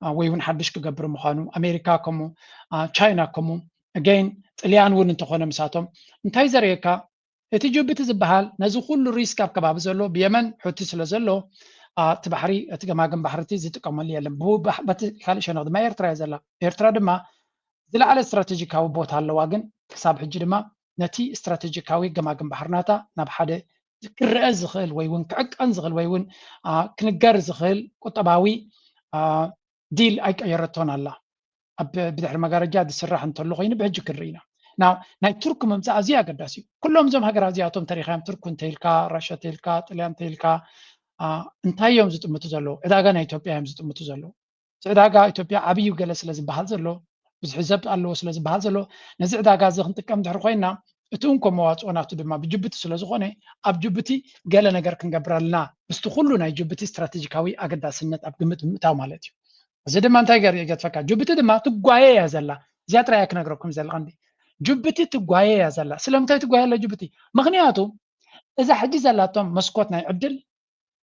አ፣ ወይ እውን ሓድሽ ክገብር ምዃኑ፣ ኣሜሪካ ከምኡ፣ አ፣ ቻይና ከምኡ፣ ኣገይን ጥልያን እውን እንተኾነ ምሳቶም፣ እንታይ ዘርእየካ? እቲ ጅቡቲ ዝበሃል ነዚ ኩሉ ሪስክ ኣብ ከባቢ ዘሎ ብየመን ሑቲ ስለ ዘሎ፣ አ፣ እቲ ባሕሪ፣ እቲ ገማግም ባሕሪ እቲ ዝጥቀመሉ የለን። ብባ-፣ በቲ ካልእ ሸነኽ ድማ ኤርትራ እያ ዘላ። ኤርትራ ድማ ዝለዓለ ስትራቴጂካዊ ቦታ ኣለዋ፣ ግን ክሳብ ሕጂ ድማ ነቲ ስትራቴጂካዊ ገማግም ባሕሪ ናታ ናብ ሓደ ክረአ ዝኽእል ወይ እውን ክዕቀን ዝኽእል ወይ እውን፣ አ፣ ክንገር ዝኽእል ቁጠባዊ፣ አ፣ ዲል ኣይቀየረቶን ኣላ። ኣብ ብድሕሪ መጋረጃ ዝስራሕ እንተሎ ኮይኑ ብሕጂ ክንርኢ ኢና። ናው ናይ ቱርክ ምምፃእ ኣዝዩ ኣገዳሲ እዩ። ኩሎም እዞም ሃገራት እዚኣቶም ተሪኻዮም፣ ቱርክ እንተኢልካ፣ ራሻ እንተኢልካ፣ ጥልያን እንተኢልካ፣ አ፣ እንታይ እዮም ዝጥምቱ ዘለዉ? ዕዳጋ ናይ ኢትዮጵያ እዮም ዝጥምቱ ዘለዉ። እቲ ዕዳጋ ኢትዮጵያ ዓብዩ ገለ ስለ ዝበሃል ዘሎ፣ ብዙሕ ዘብጥ ኣለዎ ስለ ዝበሃል ዘሎ፣ ነዚ ዕዳጋ እዚ ክንጥቀም ድሕሪ ኮይና፣ እቲ እንኮ መዋፅኦ ናቱ ድማ ብጅቡቲ ስለ ዝኾነ፣ ኣብ ጅቡቲ ገለ ነገር ክንገብር ኣለና፣ ምስቲ ኩሉ ናይ ጅቡቲ ስትራቴጂካዊ ኣገዳስነት ኣብ ግምት ብምእታው ማለት እዩ። እዚ ድማ እንታይ ገር-፣ ይገድፈካ? ጅቡቲ ድማ ትጓየ እያ ዘላ። እዚኣ ጥራይ እያ ክነግረኩም ዘላ ቀንዲ። ጅቡቲ ትጓየ እያ ዘላ። ስለምንታይ ትጓየ ኣላ ጅቡቲ? ምኽንያቱ እዛ ሕጂ ዘላቶም መስኮት ናይ ዕድል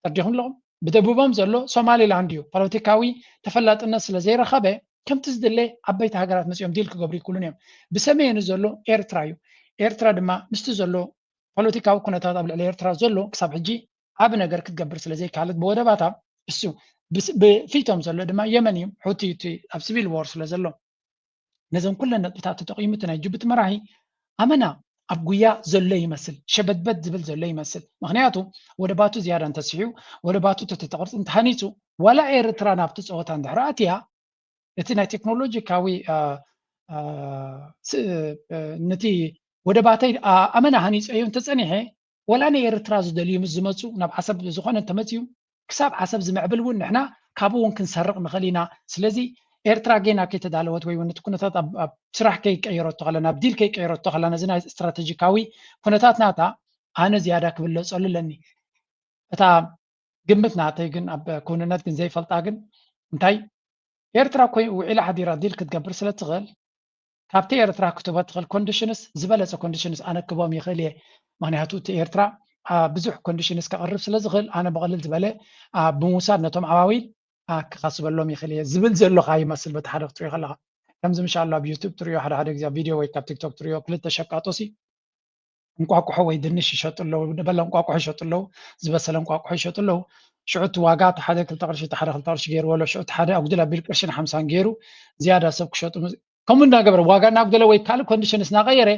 ተረዲኹም ኣለኹም? ብደቡቦም ዘሎ ሶማሊላንድ እዩ። ፖለቲካዊ ተፈላጥነት ስለ ዘይረኸበ፣ ከምቲ ዝድለ ዓበይቲ ሃገራት መጺኦም ዲል ክገብሩ ይክእሉን እዮም። ብሰሜኑ ዘሎ ኤርትራ እዩ። ኤርትራ ድማ ምስቲ ዘሎ ፖለቲካዊ ኩነታት ኣብ ልዕሊ ኤርትራ ዘሎ ክሳብ ሕጂ ዓቢ ነገር ክትገብር ስለ ዘይከኣለት ብወደባታ፣ እሱ ብስ-፣ ብፊቶም ዘሎ ድማ የመን እዩ። ሑቲ እቲ ኣብ ሲቪል ዎር ስለ ዘሎ፣ ነዘን ኩለን ነጥብታት ተጠቒሙ እቲ ናይ ጅቡቲ መራሒ ኣመና ኣብ ጉያ ዘሎ ይመስል፣ ሸበድበድ ዝብል ዘሎ ይመስል። ምኽንያቱ ወደባቱ ዝያዳ እንተስሒቡ፣ ወደባቱ ተተተቕርፂ እንተሃኒፁ፣ ዋላ ኤርትራ ናብቲ ፀወታ እንድሕር ኣትያ፣ እቲ ናይ ቴክኖሎጂካዊ፣ አ፣ አ፣ ስ-፣ አ፣ ነቲ ወደባተይ፣ አ፣ ኣመና ሃኒፀዮ እንተፀኒሐ፣ ወላ ንኤርትራ ዝደልዩ ምስ ዝመፁ፣ ናብ ዓሰብ ዝኾነ እንተመፅዩ፣ ክሳብ ዓሰብ ዝምዕብል እውን ንሕና ካብኡ እውን ክንሰርቕ ንኽእል ኢና። ስለዚ ኤርትራ ጌና ከይተዳለወት ወይ እውን እቲ ኩነታት ኣብ፣ ኣብ ስራሕ ከይቀየረቶ ከላ፣ ናብ ዲል ከይቀየረቶ ከላ፣ ነዚ ናይ ስትራቴጂካዊ ኩነታት ናታ ኣነ ዝያዳ ክብለፀሉ ኣለኒ። እታ ግምት ናተይ ግን፣ ኣብ ክውንነት ግን ዘይፈልጣ ግን፣ እንታይ ኤርትራ ኮይ ውዒላ ሓዲራ ዲል ክትገብር ስለ ትኽእል፣ ካብቲ ኤርትራ ክትህቦ ትኽእል ኮንዲሽንስ ዝበለጸ ኮንዲሽንስ ኣነ ክቦም ይኽእል እየ። ምኽንያቱ እቲ ኤርትራ፣ አ፣ ብዙሕ ኮንዲሽንስ ከቕርብ ስለ ዝኽእል፣ ኣነ ብቐልል ዝበለ፣ አ፣ ብምውሳድ ነቶም ዓማዊል፣ አ፣ ክኸስበሎም ይኽእል እየ ዝብል ዘለኻ ይመስል በቲ ሓደ ክትሪኦ ከለኻ። ከምዚ ምሻ ኣሎ ኣብ ዩቱብ ትሪኦ ሓደ ሓደ ግዜ ኣብ ቪድዮ ወይ ካብ ቲክቶክ ትሪኦ ክልተ ሸቃጦሲ እንቋቁሖ ወይ ድንሽ ይሸጡ ኣለዉ፣ ንበለ እንቋቁሖ ይሸጡ ኣለዉ፣ ዝበሰለ እንቋቁሖ ይሸጡ ኣለዉ። ሽዑ እቲ ዋጋ እቲ ሓደ ክልተ ቅርሺ፣ እቲ ሓደ ክልተ ቅርሺ ገይርዎ ኣሎ። ሽዑ እቲ ሓደ ኣጉድል ኣቢሉ ቅርሽን ሓምሳን ገይሩ ዝያዳ ሰብ ክሸጡ ምስ-፣ ከምኡ እናገበረ ዋጋ እናጉደለ ወይ ካልእ ኮንዲሽንስ እናቐየረ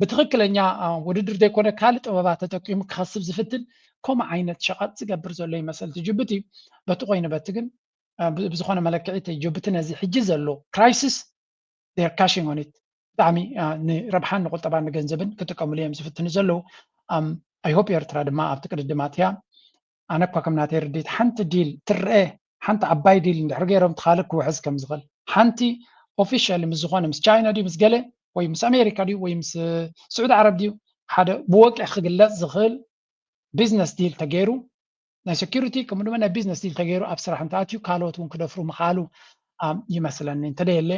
ብትኽክለኛ፣ አ፣ ውድድር ዘይኮነ ካልእ ጥበባት ተጠቂሙ ክኸስብ ዝፍትን ከምኡ ዓይነት ሸቐጥ ዝገብር ዘሎ ይመስል። እቲ ጅቡቲ በቲ ኮይኑ በቲ ግን፣ አ፣ ብ-፣ ብዝኾነ መለክዒ እቲ ጅቡቲ ነዚ ሕጂ ዘሎ ክራይሲስ they're cashing on it። ብጣዕሚ፣ አ፣ ንረብሓን ንቁጠባን ንገንዘብን ክጥቀምሉ እዮም ዝፍትኑ ዘለዉ። ኣም፣ I hope ኤርትራ ድማ ኣብቲ ቅድድም ኣትያ። ኣነ እኳ ከም ናተይ ርድኢት ሓንቲ ዲል ትረአ፣ ሓንቲ ዓባይ ዲል እንድሕር ገይሮም እቲ ካልእ ክውሕዝ ከም ዝኽእል፣ ሓንቲ ኦፊሻል ምስ ዝኾነ ምስ ቻይና ድዩ ምስ ገለ ወይ ምስ ኣሜሪካ ድዩ ወይ ምስ ስዑዲ ዓረብ ድዩ ሓደ ብወግዒ ክግለጽ ዝኽእል ቢዝነስ ዲል ተገይሩ፣ ናይ ሴኩሪቲ ከምኡ ድማ ናይ ቢዝነስ ዲል ተገይሩ ኣብ ስራሕ እንተኣትዩ ካልኦት እውን ክደፍሩ ምኽኣሉ፣ ኣም፣ ይመስለኒ። እንተደየለ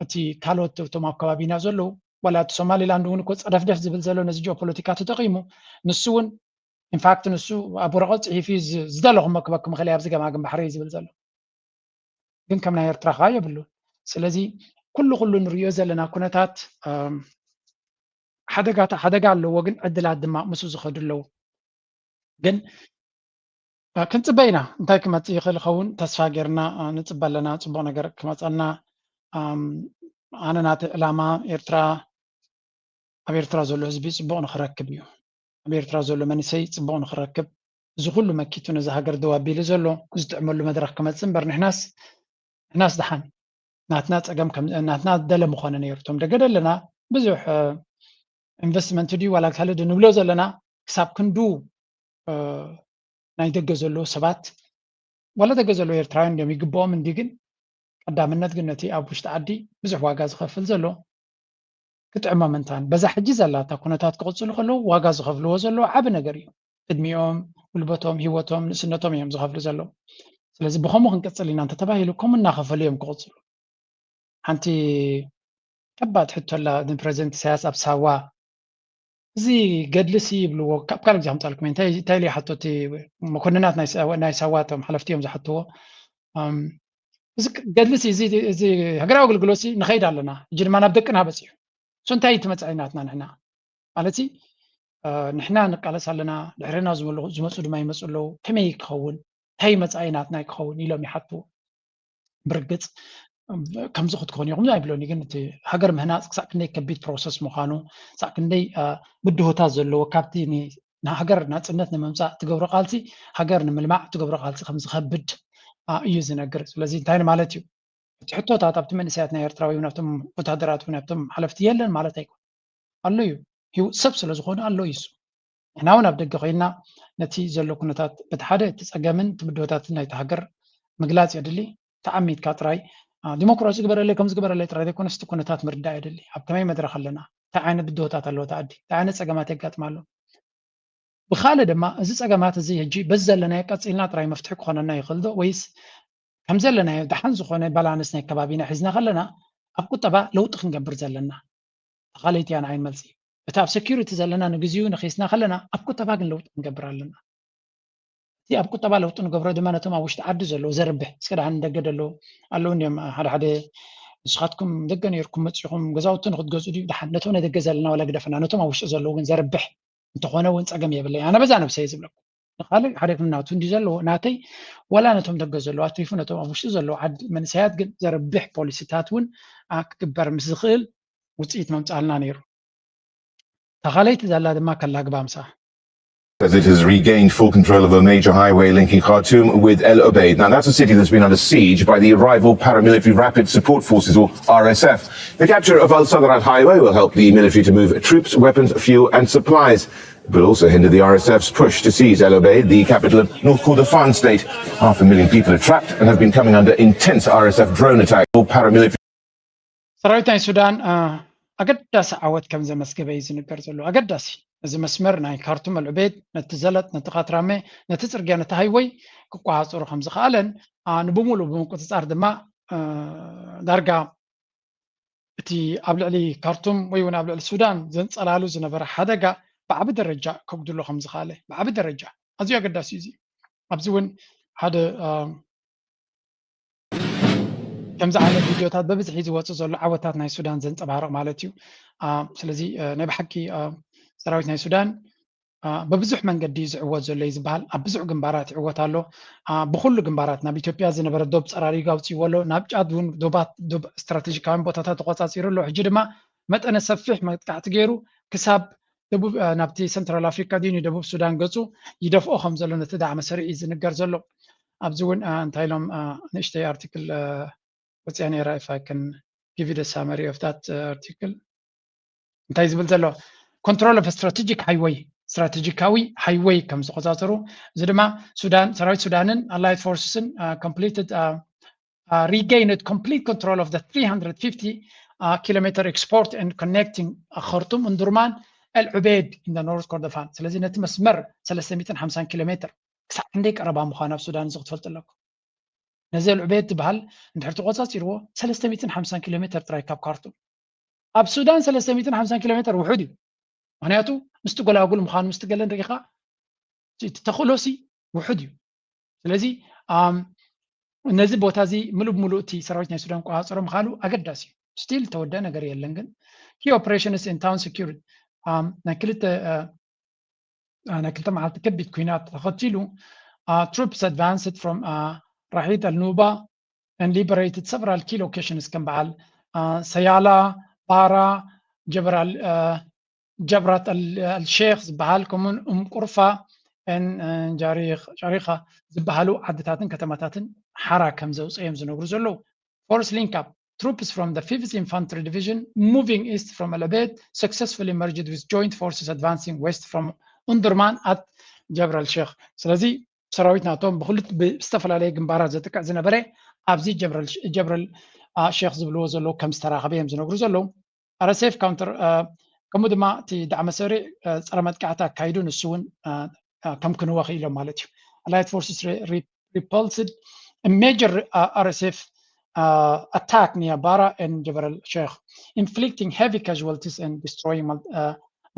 እቲ ካልኦት እቶም ኣብ ከባቢና ዘለዉ ዋላ እቲ ሶማሊላንድ እውን እኮ ጸደፍደፍ ዝብል ዘሎ ነዚ ጂኦፖለቲካ ተጠቒሙ፣ ንሱ እውን ኢንፋክት ንሱ ኣብ ወረቐት ጽሒፉ እዩ ዝ-፣ ዝደለኹም መክበኩም እኽእል እየ ኣብዚ ገማግም ባሕሪ እዩ ዝብል ዘሎ። ግን ከም ናይ ኤርትራ ኸኣ የብሉን። ስለዚ ኩሉ ኩሉ ንርእዮ ዘለና ኩነታት፣ ኣም፣ ሓደጋታ-፣ ሓደጋ ኣለዎ፣ ግን ዕድላት ድማ ምስኡ ዝኸዱ ኣለዉ። ግን፣ አ፣ ክንጽበ ኢና። እንታይ ክመጽእ ይኽእል ይኸውን? ተስፋ ጌርና፣ አ፣ ንጽበ ኣለና። ጽቡቕ ነገር ክመጸና። ኣም፣ ኣነ ናተይ ዕላማ ኤርትራ፣ ኣብ ኤርትራ ዘሎ ህዝቢ ጽቡቕ ንኽረክብ እዩ። ኣብ ኤርትራ ዘሎ መንእሰይ ጽቡቕ ንኽረክብ፣ እዚ ኩሉ መኪቱ ነዚ ሃገር ደው ኣቢሉ ዘሎ፣ ዝጥዕመሉ መድረኽ ክመጽእ እምበር፣ ንሕናስ፣ ንሕናስ ደሓን፣ ናትና ጸገም ከም፣ ናትና ደለ ምኾነ ነይሩ። እቶም ደገ ደለና ብዙሕ፣ እ፣ ኢንቨስትመንት ድዩ ዋላ ካልእ ድዩ ንብሎ ዘለና፣ ክሳብ ክንዱ፣ እ፣ ናይ ደገ ዘለዉ ሰባት፣ ዋላ ደገ ዘለዉ ኤርትራውያን እንዲዮም ይግብኦም እንዲ፣ ግን ቀዳምነት ግን ነቲ ኣብ ውሽጢ ዓዲ ብዙሕ ዋጋ ዝኸፍል ዘሎ ክጥዕሞም እንታን በዛ ሕጂ ዘላታ ኩነታት ክቕፅሉ ከለዉ ዋጋ ዝኸፍልዎ ዘለዉ ዓቢ ነገር እዩ። ዕድሚኦም፣ ጉልበቶም፣ ህይወቶም፣ ንእስነቶም እዮም ዝኸፍሉ ዘለዉ። ስለዚ ብኸምኡ ክንቅፅል ኢና እንተተባሂሉ ከምኡ እናኸፈሉ እዮም ክቕፅሉ። ሓንቲ ከባድ ሕቶ ኣላ ንፕረዚደንት ኢሳያስ ኣብ ሳዋ። እዚ ገድልሲ ይብልዎ፣ ካብ ካልእ ግዜ ከምፃልኩም እየ። እንታይ እንታይ ኢሉ ይሓቶ እቲ መኮንናት ናይ ሳዋ፣ ናይ ሳዋ እቶም ሓለፍቲ እዮም ዝሓትዎ። ኣም፣ እዚ ገድልሲ እዚ እዚ ሃገራዊ ኣገልግሎትሲ ንኸይድ ኣለና፣ ሕጂ ድማ ናብ ደቅና በፂሑ። እሱ እንታይ እዩ እቲ መፃኢ ናትና ንሕና ማለት ንሕና ንቃለስ ኣለና፣ ድሕርና ዝመፁ ድማ ይመፁ ኣለዉ። ከመይ ክኸውን፣ እንታይ መፃኢ ናትና ክኸውን ኢሎም ይሓትዎ። ብርግፅ ከምዚ ክትኮኑ ኢኹም ኣይብሎን፣ ግን እቲ ሃገር ምህናፅ ክሳዕ ክንደይ ከቢድ ፕሮሰስ ምዃኑ፣ ክሳዕ ክንደይ ብድሆታት ዘለዎ፣ ካብቲ ንሃገር ናፅነት ንምምፃእ ትገብሮ ቃልሲ፣ ሃገር ንምልማዕ ትገብሮ ቃልሲ ከም ዝኸብድ እዩ ዝነግር። ስለዚ እንታይ ማለት እዩ? እቲ ሕቶታት ኣብቲ መንእሰያት ናይ ኤርትራ ወይ እውን ኣብቶም ወታደራት ወይ ኣብቶም ሓለፍቲ የለን ማለት ኣይኮን ኣሎ እዩ። ሰብ ስለ ዝኾነ ኣሎ እዩ እሱ። ንሕና እውን ኣብ ደገ ኮይና ነቲ ዘሎ ኩነታት በቲ ሓደ እቲ ፀገምን እቲ ብድሆታትን ናይቲ ሃገር ምግላፅ የድሊ። ተዓሚትካ ጥራይ ዲሞክራሲ ግበረለይ ከምዚ ግበረለይ ጥራይ ዘይኮነስ እቲ ኩነታት ምርዳእ የድሊ። ኣብ ከመይ መድረክ ኣለና? እንታይ ዓይነት ብድሆታት ኣለዎ እቲ ዓዲ? እንታይ ዓይነት ፀገማት የጋጥማ ኣሎ? ብኻልእ ድማ እዚ ፀገማት እዚ ሕጂ በዚ ዘለናዮ ቀፂልና ጥራይ መፍትሒ ክኾነና ይኽእል ዶ? ወይስ ከም ዘለናዮ ደሓን ዝኾነ ባላንስ ናይ ከባቢና ሒዝና ከለና ኣብ ቁጠባ ለውጢ ክንገብር ዘለና? ተኻለይቲ እያ ንዓይ መልሲ። እቲ ኣብ ሴኪሪቲ ዘለና ንግዚኡ ነኺስና ከለና ኣብ ቁጠባ ግን ለውጢ ክንገብር ኣለና። እቲ ኣብ ቁጠባ ለውጢ ንገብሮ ድማ ነቶም ኣብ ውሽጢ ዓዲ ዘለዉ ዘርብሕ፣ እስከ ደሓን ንደገ ዘለዉ ኣለዉ እንዲዮም ሓደ ሓደ ንስኻትኩም ደገ ነይርኩም መፂኹም ገዛውቲ ንክትገዝኡ ድዩ? ደሓን ነቶም ናይ ደገ ዘለና ዋላ ግደፈና፣ ነቶም ኣብ ውሽጢ ዘለዉ ግን ዘርብሕ እንተኾነ እውን ፀገም የብለይ። ኣነ በዛ ነብሰይ ዝብለኩም ንካልእ ሓደ ናቱ እንዲ ዘለዎ ናተይ ዋላ ነቶም ደገ ዘለዉ ኣትሪፉ ነቶም ኣብ ውሽጢ ዘለዉ ዓዲ መንእሰያት ግን ዘርብሕ ፖሊሲታት እውን ክግበር ምስ ዝኽእል ውፅኢት መምፃልና ነይሩ። ተኻለይቲ ዘላ ድማ ከላግባ ምሳ as it has regained full control of a major highway linking Khartoum with El Obeid. Now, that's a city that's been under siege by the rival paramilitary Rapid Support Forces, or R S F. The capture of Al Sadr Al Highway will help the military to move troops, weapons, fuel, and supplies. It will also hinder the R S F's push to seize El Obeid, the capital of North Kordofan state. Half a million people are trapped and have been coming under intense R S F drone attack. All paramilitary ሰራዊት ናይ ሱዳን ኣገዳሲ ዓወት ከም ዘመስገበ እዩ ዝንገር ዘሎ። ኣገዳሲ እዚ መስመር ናይ ካርቱም ኣልዑቤድ ነቲ ዘለጥ፣ ነቲ ካትራመ፣ ነቲ ፅርግያ፣ ነቲ ሃይወይ ክቆፃፀሩ ከም ዝኸኣለን ንብሙሉእ ብምቁፅፃር ድማ ዳርጋ እቲ ኣብ ልዕሊ ካርቱም ወይ እውን ኣብ ልዕሊ ሱዳን ዘንፀላሉ ዝነበረ ሓደጋ ብዓቢ ደረጃ ከጉድሎ ከም ዝኸኣለ ብዓቢ ደረጃ ኣዝዩ ኣገዳሲ እዩ። ኣብዚ እውን ሓደ ከምዚ ዓይነት ቪድዮታት በብዝሒ ዝወፁ ዘሎ ዓወታት ናይ ሱዳን ዘንፀባርቕ ማለት እዩ። ስለዚ ናይ ብሓቂ ሰራዊት ናይ ሱዳን ብብዙሕ መንገዲ ዝዕወት ዘሎ እዩ ዝበሃል። ኣብ ብዙሕ ግንባራት ይዕወት ኣሎ። ብኩሉ ግንባራት ናብ ኢትዮጵያ ዝነበረ ዶብ ፀራሪጉ ኣውፅዎ ኣሎ። ናብ ጫድ እውን ዶባት ዶብ ስትራቴጂካውያን ቦታታት ተቆፃፂሩ ኣሎ። ሕጂ ድማ መጠነ ሰፊሕ መጥቃዕቲ ገይሩ ክሳብ ደቡብ ናብቲ ሰንትራል ኣፍሪካ ድዩ ንደቡብ ሱዳን ገፁ ይደፍኦ ከም ዘሎ ነቲ ዳዕመ ሰሪዕ እዩ ዝንገር ዘሎ። ኣብዚ እውን እንታይ ኢሎም ንእሽተይ ኣርቲክል ወፅያ ነይራ if I can give you the summary of that article እንታይ ዝብል ዘሎ control of strategic highway ስትራቴጂካዊ ሃይወይ ከም ዝቆፃፀሩ እዚ ድማ ሱዳን ሰራዊት ሱዳንን allied forces ን completed regained complete control of the three hundred fifty kilometer export and connecting Khartoum Omdurman El Ubaid in the North Kordofan ስለዚ ነቲ መስመር ሰለስተ ሚእትን ሓምሳን ኪሎ ሜትር ክሳዕ ክንደይ ቀረባ ምዃኑ ኣብ ሱዳን እዚ ክትፈልጡ ኣለኩም። ነዚ ኣልዑቤድ ዝበሃል እንድሕር ተቆፃፂርዎ ሰለስተ ሚእትን ሓምሳን ኪሎ ሜትር ጥራይ ካብ ካርቱም ኣብ ሱዳን ሰለስተ ሚእትን ሓምሳን ኪሎ ሜትር ውሑድ እዩ። ምክንያቱ ምስቲ ጎላጉል ምዃኑ ምስቲ ገለን ርኢኻ እቲ ተኽእሎሲ ውሑድ እዩ። ስለዚ ነዚ ቦታ እዚ ምሉእ ብምሉእ እቲ ሰራዊት ናይ ሱዳን ቆፃፀሮ ምኻኑ ኣገዳሲ እዩ። ስቲል ተወደ ነገር የለን ግን key operations in town secured ናይ ክልተ ናይ ክልተ መዓልቲ ከቢድ ኲናት ተኸቲሉ troops advanced from Rahid al-Nuba and liberated several key locations ከም በዓል ሰያላ፣ ባራ፣ ጀብራት ኣልሼክ ዝበሃል ከምኡን ኡም ቁርፋ ጃሪኻ ዝበሃሉ ዓድታትን ከተማታትን ሓራ ከም ዘውፀዮም ዝነግሩ ዘለዉ force link up troops from the fifth Infantry Division moving east from El Obeid successfully merged with joint forces advancing west from Omdurman at Jebel al Sheikh ስለዚ ሰራዊት ናቶም ብክልት ብዝተፈላለየ ግንባራት ዘጥቅዕ ዝነበረ ኣብዚ ጀብረል ሼክ ዝብልዎ ዘለዉ ከም ዝተራኸበ እዮም ዝነግሩ ዘለዉ። RSF counter ከምኡ ድማ እቲ ዳዕመ ሰሪዕ ጸረ መጥቃዕቲ ኣካይዱ ንሱ እውን ከምክንዎ ክኢሎም ማለት እዩ። Allied forces repulsed a major RSF attack near Bara and Jebel Sheikh, inflicting heavy casualties and destroying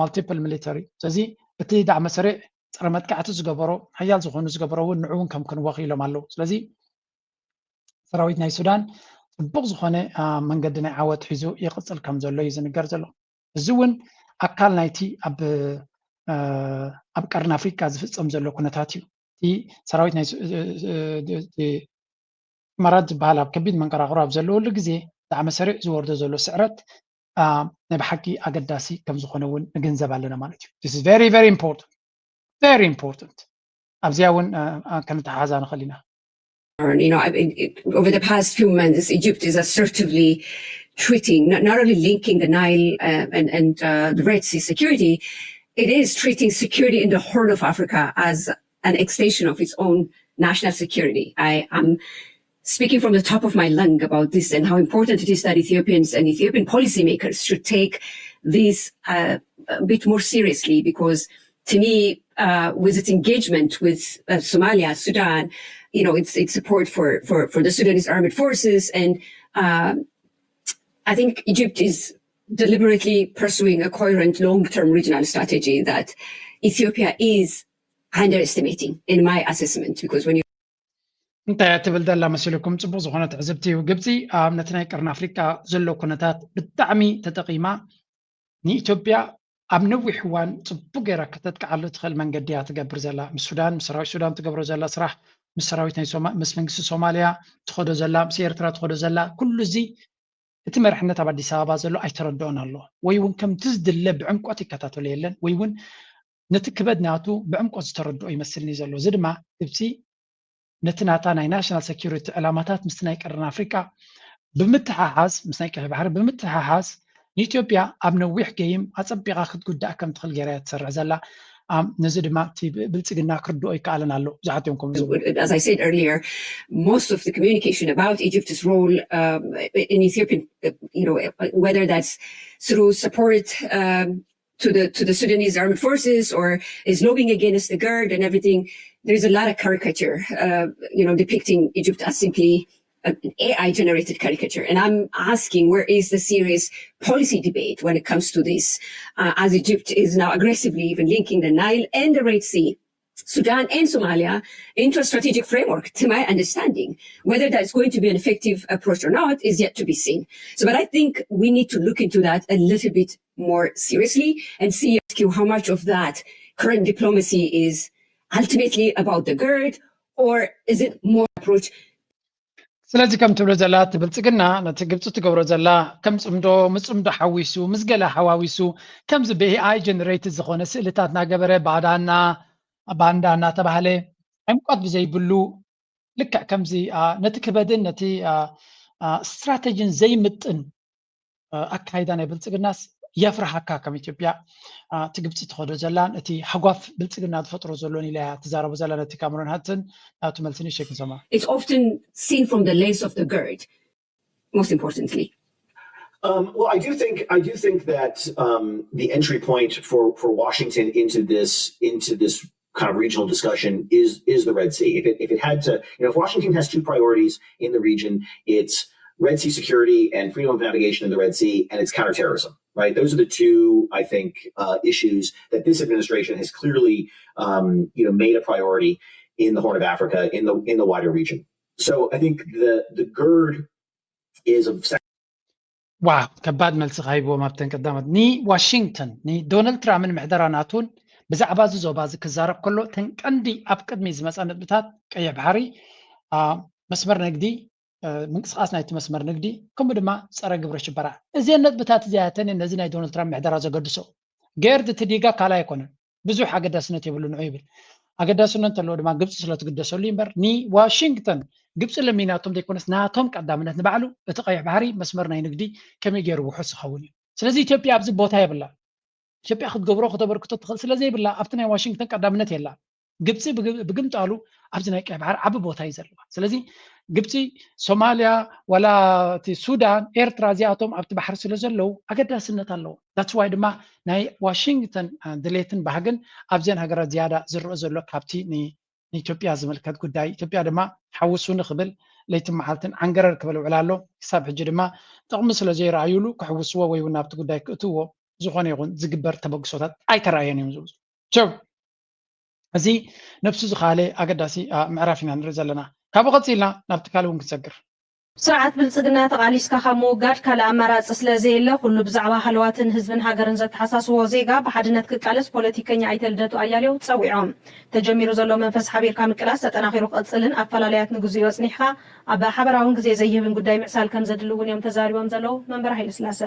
multiple military. ስለዚ እቲ ዳዕመ ሰሪዕ ጸረ መጥቃዕቲ ዝገበሮ ሓያል ዝኾኑ ዝገበሮ እውን ንዑ እውን ከምክንዎ ክኢሎም ኣለዉ። ስለዚ ሰራዊት ናይ ሱዳን ጽቡቕ ዝኾነ መንገዲ ናይ ዓወት ሒዙ ይቕጽል ከም ዘሎ እዩ ዝንገር ዘሎ። እዚ እውን ኣካል ናይቲ ኣብ ኣብ ቀርኒ ኣፍሪካ ዝፍጸም ዘሎ ኩነታት እዩ። እቲ ሰራዊት ናይ ኢማራት ዝበሃል ኣብ ከቢድ መንቀራቕሮ ኣብ ዘለወሉ ግዜ ዳዕመ ሰሪዕ ዝወርዶ ዘሎ ስዕረት ናይ ብሓቂ ኣገዳሲ ከም ዝኾነ እውን ንግንዘብ ኣለና ማለት እዩ። This is very very important, very important. ኣብዚኣ እውን ከነተሓሓዛ ንኽእል ኢና። You know, over the past few months, Egypt is assertively treating, not, not only linking the Nile uh, and, and uh, the Red Sea security, it is treating security in the Horn of Africa as an extension of its own national security. I am speaking from the top of my lung about this and how important it is that Ethiopians and Ethiopian policymakers should take this uh, a bit more seriously, because to me, uh, with its engagement with uh, Somalia, Sudan, you know, its its support for for for the Sudanese armed forces, and uh, I think Egypt is deliberately pursuing a coherent long-term regional strategy that Ethiopia is underestimating, in my assessment, because when you እንታይ ትብል ዘላ መሲልኩም? ጽቡቕ ዝኾነ ትዕዝብቲ እዩ። ግብጺ ኣብ ነቲ ናይ ቀርኒ ኣፍሪቃ ዘሎ ኩነታት ብጣዕሚ ተጠቒማ ንኢትዮጵያ ኣብ ነዊሕ እዋን ጽቡቕ ገይራ ከተጥቅዓሉ ትኽእል መንገዲ እያ ትገብር ዘላ። ምስ ሱዳን፣ ምስ ሰራዊት ሱዳን ትገብሮ ዘላ ስራሕ፣ ምስ ሰራዊት ናይ ሶማ ምስ መንግስቲ ሶማልያ ትኸዶ ዘላ፣ ምስ ኤርትራ ትኸዶ ዘላ፣ ኩሉ እዚ እቲ መርሕነት ኣብ ኣዲስ ኣበባ ዘሎ ኣይተረድኦን ኣሎ፣ ወይ እውን ከምቲ ዝድለ ብዕምቆት ይከታተሎ የለን፣ ወይ እውን ነቲ ክበድ ናቱ ብዕምቆት ዝተረድኦ ይመስልኒ ዘሎ። እዚ ድማ ግብጺ ነቲ ናታ ናይ ናሽናል ሰኪሪቲ ዕላማታት ምስቲ ናይ ቀርኒ ኣፍሪቃ ብምትሓሓዝ፣ ምስ ናይ ቀይሕ ባሕሪ ብምትሓሓዝ ንኢትዮጵያ ኣብ ነዊሕ ገይም ኣጸቢቓ ክትጉዳእ ከም ትኽእል ገይራ እያ ትሰርሕ ዘላ። ነዚ ድማ እቲ ብልጽግና ክርድኦ ይከኣልን ኣሎ። ብዙሓት እዮም ከምዚ As I said earlier, most of the communication about Egypt's role um, in Ethiopian, uh, you know, whether that's through support um, to the to the Sudanese armed forces or is lobbying against the GERD and everything, there's a lot of caricature, uh, you know, depicting Egypt as simply an A I generated caricature. And I'm asking, where is the serious policy debate when it comes to this, uh, as Egypt is now aggressively even linking the Nile and the Red Sea, Sudan and Somalia into a strategic framework, to my understanding. Whether that's going to be an effective approach or not is yet to be seen. So, but I think we need to look into that a little bit more seriously and see, ask you how much of that current diplomacy is ultimately about the GERD, or is it more approach ስለዚ ከም ትብሎ ዘላ እቲ ብልጽግና ነቲ ግብፂ ትገብሮ ዘላ ከም ፅምዶ ምፅምዶ ሓዊሱ ምስ ገለ ሓዋዊሱ ከምዚ ብኤኣይ ጀነሬትድ ዝኾነ ስእልታት እናገበረ ባዳና ባንዳ እናተባህለ ዕምቆት ብዘይብሉ ልክዕ ከምዚ ነቲ ክበድን ነቲ ስትራተጂን ዘይምጥን ኣካይዳ ናይ ብልፅግናስ የፍርሃካ ከም ኢትዮጵያ እቲ ግብፂ ትኸዶ ዘላን እቲ ሃጓፍ ብልፅግና ዝፈጥሮ ዘሎን ኢላ እያ ትዛረቦ ዘላ። ነቲ ካምሮን ሃትን ናቱ መልሲ ንእሽተይ ክንሰማ። It's often seen from the lens of the GERD, most importantly. Um, well, I do think I do think that um, the entry point for, for Washington into this into this kind of regional discussion is is the Red Sea. If it if it had to, you know, if Washington has two priorities in the region, it's Red Sea security and freedom of navigation in the Red Sea, and it's counterterrorism. Right? Those are the two, I think, uh, issues that this administration has clearly, um, you know, made a priority in the Horn of Africa, in the in the wider region. So I think the the GERD is of ዋው ከባድ መልሲ ካሂብዎም ኣብተን ቀዳሞት ንዋሽንግተን ንዶናልድ ትራምፕን ምሕደራ ናቱን ብዛዕባ እዚ ዞባ እዚ ክዛረብ ከሎ ተን ቀንዲ ኣብ ቅድሚ ዝመፃ ነጥብታት ቀይሕ ባሕሪ መስመር ንግዲ ምንቅስቃስ ናይቲ መስመር ንግዲ ከምኡ ድማ ፀረ ግብረ ሽበራ እዚን ነጥብታት እዚኣተን ነዚ ናይ ዶናልድ ትራምፕ ምሕደራ ዘገድሶ። ገርድ እቲ ዲጋ ካልኣይ ኣይኮነን ብዙሕ ኣገዳስነት የብሉ ንዑ ይብል። ኣገዳስነት እንተለዎ ድማ ግብፂ ስለትግደሰሉ እምበር ንዋሽንግተን ግብፂ ለሚናቶም ዘይኮነስ ናቶም ቀዳምነት ንባዕሉ እቲ ቀይሕ ባሕሪ መስመር ናይ ንግዲ ከመይ ገይሩ ውሑስ ዝኸውን እዩ። ስለዚ ኢትዮጵያ ኣብዚ ቦታ የብላ። ኢትዮጵያ ክትገብሮ ከተበርክቶ ትኽእል ስለዘይብላ ኣብቲ ናይ ዋሽንግተን ቀዳምነት የላ። ግብፂ ብግምጣሉ ኣብዚ ናይ ቀይሕ ባሕሪ ዓቢ ቦታ እዩ ዘለዋ። ስለዚ ግብፂ፣ ሶማልያ፣ ዋላ እቲ ሱዳን፣ ኤርትራ፣ እዚኣቶም ኣብቲ ባሕሪ ስለ ዘለዉ ኣገዳስነት ኣለዎ። That's why ድማ ናይ ዋሽንግተን ድሌትን ባህግን ኣብዘን ሃገራት ዝያዳ ዝረአ ዘሎ ካብቲ ንኢትዮጵያ ዝምልከት ጉዳይ። ኢትዮጵያ ድማ ሓውሱኒ ክብል ለይትን መዓልትን ዓንገረር ክብል ውዕል ኣሎ። ክሳብ ሕጂ ድማ ጥቕሚ ስለ ዘይረኣዩሉ ክሕውስዎ ወይ እውን ናብቲ ጉዳይ ክእትዎ ዝኾነ ይኹን ዝግበር ተበግሶታት ኣይተረኣየን እዮም ዝብሉ። እዚ ነብሱ ዝኻለ ኣገዳሲ ምዕራፍ ኢና ንርኢ ዘለና። ካብኡ ቀፂልና ናብቲ ካልእ እውን ክንሰግር። ስርዓት ብልፅግና ተቓሊስካ ካብ ምውጋድ ካልእ ኣማራፂ ስለ ዘየለ ኩሉ ብዛዕባ ሃለዋትን ህዝብን ሃገርን ዘተሓሳስቦ ዜጋ ብሓድነት ክቃለስ ፖለቲከኛ ኣይተ ልደቱ ኣያሌው ፀዊዖም። ተጀሚሩ ዘሎ መንፈስ ሓቢርካ ምቅላስ ተጠናኺሩ ክቕፅልን ኣፈላላያት ንግዚኡ ኣፅኒሕኻ ኣብ ሓበራውን ግዜ ዘይህብን ጉዳይ ምዕሳል ከም ዘድሊ እውን እዮም ተዛሪቦም ዘለዉ መንበረ ሃይለስላሰ።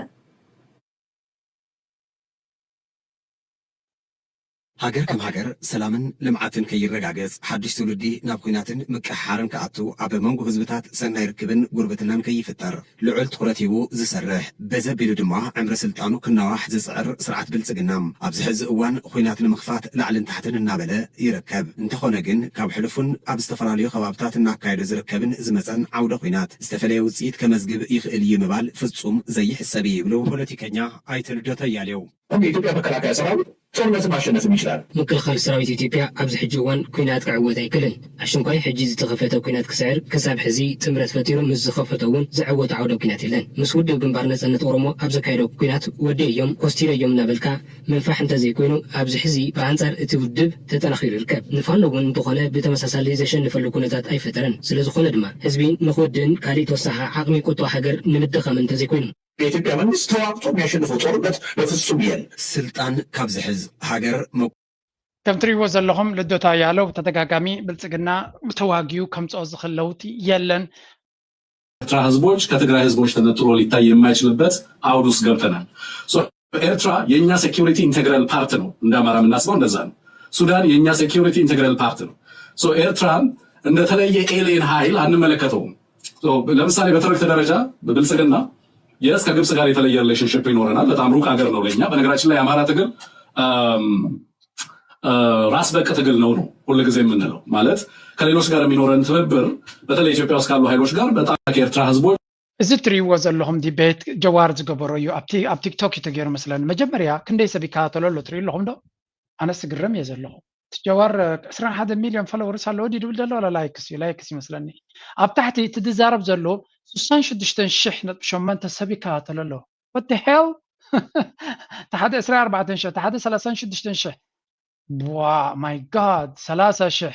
ሃገር ከም ሃገር ሰላምን ልምዓትን ከይረጋገጽ ሓድሽ ትውልዲ ናብ ኲናትን ምቅሕሓርን ክኣቱ ኣብ መንጎ ህዝብታት ሰናይ ርክብን ጉርብትናን ከይፍጠር ልዑል ትኹረት ሂቡ ዝሰርሕ በዘ ኣቢሉ ድማ ዕምሪ ስልጣኑ ክናዋሕ ዝጽዕር ስርዓት ብልጽግና ኣብዚ ሕዚ እዋን ኲናት ንምኽፋት ላዕልን ታሕትን እናበለ ይርከብ። እንተኾነ ግን ካብ ሕሉፉን ኣብ ዝተፈላለዩ ከባብታት እናካየዶ ዝርከብን ዝመጸን ዓውደ ኲናት ዝተፈለየ ውጽኢት ከመዝግብ ይኽእል እዩ ምባል ፍጹም ዘይሕሰብ እዩ ይብሉ ፖለቲከኛ ኣይተ ልደቱ ኣያሌው። የኢትዮጵያ መከላከያ ሰራዊት ጦርነትን ማሸነፍም ይችላል። ምክልኻል ሰራዊት ኢትዮጵያ ኣብዚ ሕጂ እዋን ኲናት ክዕወት ኣይክእልን። ኣሽንኳይ ሕጂ ዝተኸፈተ ኲናት ክስዕር ክሳብ ሕዚ ጥምረት ፈጢሩ ምስ ዝኸፈቶ እውን ዝዕወቶ ዓውደ ኲናት የለን። ምስ ውድብ ግንባር ነፃነት ኦሮሞ ኣብ ዘካየዶ ኲናት ወዲኤዮም ኮስቲረዮም እናበልካ ምንፋሕ እንተዘይኮይኑ ኣብዚ ሕዚ ብኣንፃር እቲ ውድብ ተጠናኺሩ ይርከብ። ንፋኖ እውን እንተኾነ ብተመሳሳሊ ዘሸንፈሉ ኩነታት ኣይፈጠረን። ስለዝኾነ ድማ ህዝቢ ንክውድእን ካሊእ ተወሳኺ ዓቕሚ ቁጠባ ሃገር ንምድኻምን እንተዘይኮይኑ የኢትዮጵያ መንግስት ተዋግቶ የሚያሸንፈው ጦርነት በፍጹም የለም። ስልጣን ካብ ዝሕዝ ሃገር መ ከም ትሪእዎ ዘለኹም ልደቱ ኣያሌው ብተደጋጋሚ ብልፅግና ተዋጊኡ ከምፅኦ ዝኽእል ለውጢ የለን። ኤርትራ ህዝቦች ከትግራይ ህዝቦች ተነጥሎ ሊታይ የማይችልበት አውድ ውስጥ ገብተናል። So ኤርትራ የእኛ security integral part ነው። እንደ አማራ የምናስበው እንደዛ ነው። ሱዳን የእኛ security integral part ነው። So ኤርትራን እንደተለየ alien ኃይል አንመለከተውም። So ለምሳሌ በትርክት ደረጃ በብልጽግና yes ከግብጽ ጋር የተለየ relationship ይኖረናል። በጣም ሩቅ ሀገር ነው ለኛ። በነገራችን ላይ የአማራ ትግል ራስ በቅ ትግል ነው ነው ሁልጊዜ የምንለው። ማለት ከሌሎች ጋር የሚኖረን ትብብር በተለይ ኢትዮጵያ ውስጥ ካሉ ኃይሎች ጋር በጣም ከኤርትራ ህዝቦች እዚ እትሪእዎ ዘለኹም debate ጀዋር ዝገበሮ እዩ። ኣብ ቲ- ኣብ ቲክቶክ እዩ ተገይሩ መስለኒ። መጀመርያ ክንደይ ሰብ ይከታተሎ ኣሎ ትሪኡ ኣለኹም ዶ? ኣነስ ዝግረም እየ ዘለኹ። እቲ ጀዋር ዕስራን ሓደ ሚልዮን followers ኣለዎ ድዩ ድብል ዘሎ ዋላ likes እዩ likes ይመስለኒ። ኣብ ታሕቲ እቲ ዝዛረብ ዘሎ ስሳን ሽዱሽተን ሽሕ ነጥቢ ሸሞንተ ሰብ ይከታተሎ ኣሎ። What the hell? እቲ ሓደ ዕስራን ኣርባዕተን ሽሕ እቲ ሓደ ሰላሳን ሽዱሽተን ሽሕ ዋ my god ሰላሳ ሽሕ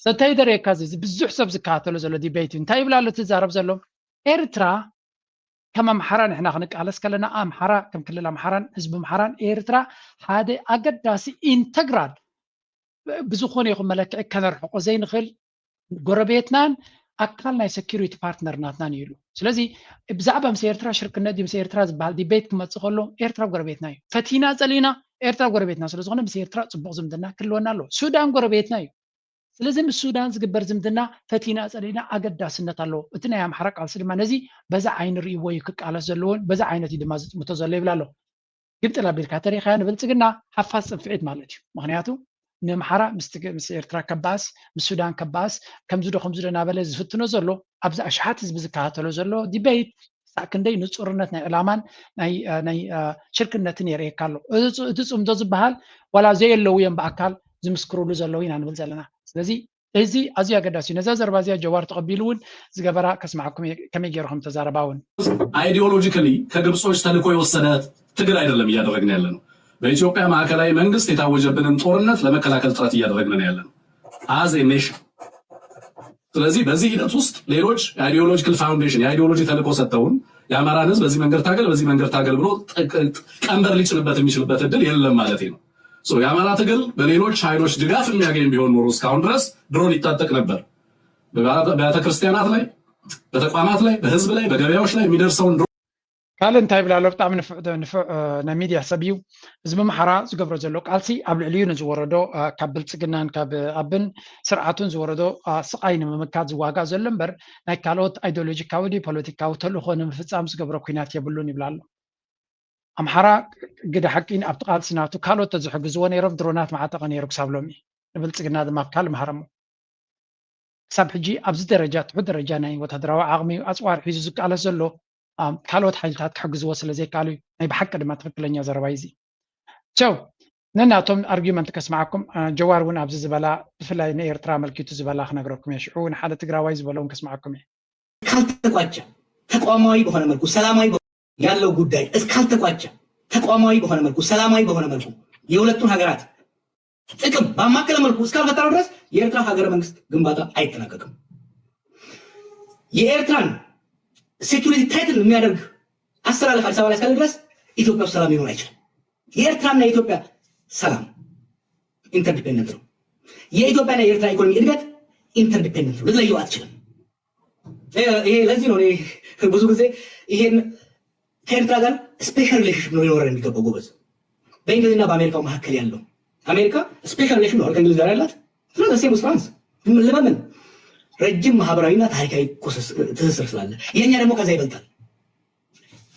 ሰታይ ደርየካ እዚ ብዙሕ ሰብ ዝከታተሎ ዘሎ debate እዩ እንታይ ይብል ኣሎ ትዛረብ ዘሎ ኤርትራ ከም ኣምሓራ ንሕና ክንቃለስ ከለና ኣምሓራ ከም ክልል ኣምሓራን ህዝቢ ኣምሓራን ኤርትራ ሓደ ኣገዳሲ integral ብዝኾነ ይኹን መለክዒ ከነርሕቆ ዘይንኽእል ጎረቤትናን ኣካል ናይ security partner ናትናን እዩ ኢሉ ስለዚ ብዛዕባ ምስ ኤርትራ ሽርክነት ድዩ ምስ ኤርትራ ዝበሃል debate ክመፅእ ከሎ ኤርትራ ጎረቤትና እዩ ፈቲና ፀሊና ኤርትራ ጎረቤትና ስለዝኾነ ምስ ኤርትራ ፅቡቕ ዝምድና ክህልወና ኣለዎ ሱዳን ጎረቤትና እዩ ስለዚ ምስ ሱዳን ዝግበር ዝምድና ፈቲና ፀሊእና ኣገዳስነት ኣለዎ። እቲ ናይ ኣምሓራ ቃልሲ ድማ ነዚ በዚ ዓይኒ ርእይዎ እዩ ክቃለስ ዘለዎን በዚ ዓይነት እዩ ድማ ዝጥምቶ ዘሎ ይብል ኣሎ። ግምጥል ኣቢልካ ተሪእኻዮ ንብልፅግና ሓፋዝ ፅንፍዒት ማለት እዩ። ምኽንያቱ ንኣምሓራ ምስ ኤርትራ ከባእስ ምስ ሱዳን ከባእስ ከምዚ ዶ ከምዚ ዶ እናበለ ዝፍትኖ ዘሎ ኣብዚ ኣሽሓት ህዝቢ ዝከታተሎ ዘሎ debate ክሳዕ ክንደይ ንፁርነት ናይ ዕላማን ናይ ሽርክነትን የርእየካ ኣሎ። እቲ ፅምዶ ዝበሃል ዋላ ዘየለዉ እዮም ብኣካል ዝምስክርሉ ዘለዉ ኢና ንብል ዘለና። ስለዚ እዚ ኣዝዩ ኣገዳሲ እዩ። ነዛ ዘረባ እዚኣ ጀዋር ተቐቢሉ እውን ዝገበራ ከስምዓኩም እየ ከመይ ገይሩ ከም ተዛረባ እውን። Ideologically ከግብጾች ተልዕኮ የወሰደ ትግል ኣይደለም እያደረግን ያለነው። በኢትዮጵያ ማዕከላዊ መንግስት የታወጀብንን ጦርነት ለመከላከል ጥረት እያደረግን ነው ያለነው as a nation። ስለዚህ በዚህ ሂደት ውስጥ ሌሎች የ ideological foundation የ ideology ተልዕኮ ሰጥተውን የአማራን ህዝብ በዚህ መንገድ ታገል በዚህ መንገድ ታገል ብሎ ቀንበር ሊጭንበት የሚችልበት እድል የለም ማለት ነው። የአማራ ትግል በሌሎች ኃይሎች ድጋፍ የሚያገኝ ቢሆን ኖሮ እስካሁን ድረስ ድሮን ይታጠቅ ነበር። በአብያተ ክርስቲያናት ላይ፣ በተቋማት ላይ፣ በህዝብ ላይ፣ በገበያዎች ላይ የሚደርሰውን ድሮን ካልእ እንታይ ይብል ኣሎ ብጣዕሚ ንፉዕ ናይ ሚድያ ሰብ እዩ። ህዝቢ ኣምሓራ ዝገብሮ ዘሎ ቃልሲ ኣብ ልዕሊኡ ንዝወረዶ ካብ ብልፅግናን ካብ ኣብን ስርዓቱን ዝወረዶ ስቓይ ንምምካት ዝዋጋእ ዘሎ እምበር ናይ ካልኦት ኣይዲዮሎጂካዊ ድዩ ፖለቲካዊ ተልእኾ ንምፍፃም ዝገብሮ ኲናት የብሉን ይብል ኣሎ። ኣምሓራ ግደ ሓቂ ኣብቲ ቃልሲ ናቱ ካልኦት ተዝሕግዝዎ ነይሮም ድሮናት ምዓጠቐ ነይሩ ክሳብ ሎሚ። ንብልፅግና ድማ ኣብ ካልእ ምሃረሞ። ክሳብ ሕጂ ኣብዚ ደረጃ፣ ትሑት ደረጃ ናይ ወታደራዊ ዓቕሚ ኣፅዋር ሒዙ ዝቃለስ ዘሎ ካልኦት ሓይልታት ክሕግዝዎ ስለ ዘይከኣሉ እዩ። ናይ ብሓቂ ድማ ትኽክለኛ ዘረባ እዩ እዚ። ቸው ነናቶም ኣርጊመንት ከስማዓኩም። ጀዋር እውን ኣብዚ ዝበላ፣ ብፍላይ ንኤርትራ ኣመልኪቱ ዝበላ ክነግረኩም እየ። ሽዑ እውን ሓደ ትግራዋይ ዝበለውን ከስማዓኩም እየ። ካልተቋጨ ተቋማዊ በሆነ መልኩ ሰላማዊ ያለው ጉዳይ እስካልተቋጨ ተቋማዊ በሆነ መልኩ ሰላማዊ በሆነ መልኩ የሁለቱን ሀገራት ጥቅም ባማከለ መልኩ እስካልፈጠረ ድረስ የኤርትራ ሀገረ መንግስት ግንባታ አይጠናቀቅም። የኤርትራን ሴኩሪቲ ታይትን የሚያደርግ አሰላለፍ አዲስ አበባ ላይ እስካለ ድረስ ኢትዮጵያ ውስጥ ሰላም ሊኖር አይችልም። የኤርትራና የኢትዮጵያ ሰላም ኢንተርዲፔንደንት ነው። የኢትዮጵያና የኤርትራ ኢኮኖሚ እድገት ኢንተርዲፔንደንት ነው። ልትለየው አትችልም። ይሄ ለዚህ ነው ብዙ ጊዜ ይሄን ከኤርትራ ጋር ስፔሻል ሪሌሽንሽፕ ነው ሊኖረን የሚገባው ጎበዝ። በእንግሊዝና በአሜሪካው መካከል ያለው አሜሪካ ስፔሻል ሪሌሽን ነው ከእንግሊዝ ጋር ያላት። ስለዚህ ሴም ፍራንስ ለምን ረጅም ማህበራዊና ታሪካዊ ትስስር ስላለ፣ የእኛ ደግሞ ከዛ ይበልጣል።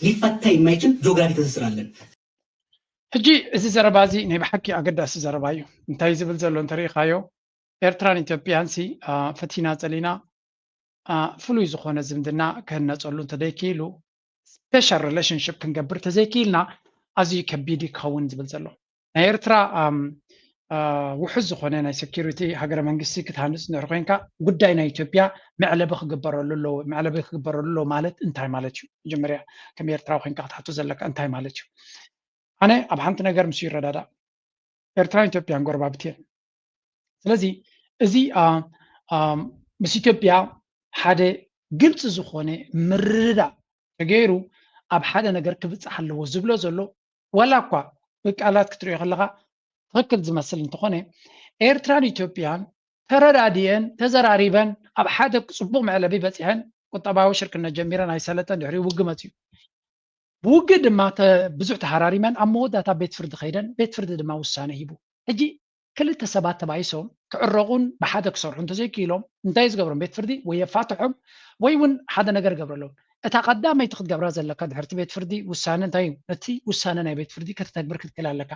ሊፈታ የማይችል ጂኦግራፊ ትስስር አለን። ሕጂ እዚ ዘረባ እዚ ናይ ብሓቂ ኣገዳሲ ዘረባ እዩ። እንታይ ዝብል ዘሎ እንተሪኢኻዮ፣ ኤርትራን ኢትዮጵያን ሲ ፈቲና ጸሊና ፍሉይ ዝኾነ ዝምድና ክህነጸሉ እንተዘይክኢሉ፣ ስፔሻል ሪሌሽንሽፕ ክንገብር ተዘይክኢልና ኣዝዩ ከቢድ ክኸውን ዝብል ዘሎ ናይ ኤርትራ ውሑድ ዝኾነ ናይ ሴኪሪቲ ሃገረ መንግስቲ ክትሃንፅ እንድሕር ኮይንካ ጉዳይ ናይ ኢትዮጵያ መዕለቢ ክግበረሉ ኣለዎ። መዕለቢ ክግበረሉ ኣለዎ ማለት እንታይ ማለት እዩ? መጀመርያ ከም ኤርትራዊ ኮይንካ ክትሓቶ ዘለካ እንታይ ማለት እዩ? ኣነ ኣብ ሓንቲ ነገር ምስ ይረዳዳእ ኤርትራን ኢትዮጵያን ጎረባብቲ እየን። ስለዚ እዚ ምስ ኢትዮጵያ ሓደ ግልፂ ዝኾነ ምርድዳእ ተገይሩ ኣብ ሓደ ነገር ክብፃሕ ኣለዎ ዝብሎ ዘሎ ዋላ እኳ ብቃላት ክትሪኦ ከለካ ትክክል ዝመስል እንተኾነ ኤርትራን ኢትዮጵያን ተረዳዲኤን ተዘራሪበን ኣብ ሓደ ፅቡቅ መዕለቢ በፂሐን ቁጠባዊ ሽርክነት ጀሚረን ኣይሰለጠን ድሕሪ ውግእ መፅዩ። ብውግእ ድማ ብዙሕ ተሃራሪመን ኣብ መወዳእታ ቤት ፍርዲ ከይደን ቤት ፍርዲ ድማ ውሳነ ሂቡ። ሕጂ ክልተ ሰባት ተባኢሶም ክዕረቑን ብሓደ ክሰርሑ እንተዘይክኢሎም እንታይ ዝገብሮም ቤት ፍርዲ ወይ የፋትሖም ወይ እውን ሓደ ነገር ገብረሎም። እታ ቀዳመይቲ ክትገብራ ዘለካ ድሕርቲ ቤት ፍርዲ ውሳነ እንታይ እዩ? ነቲ ውሳነ ናይ ቤት ፍርዲ ከተተግብር ክትክእል ኣለካ።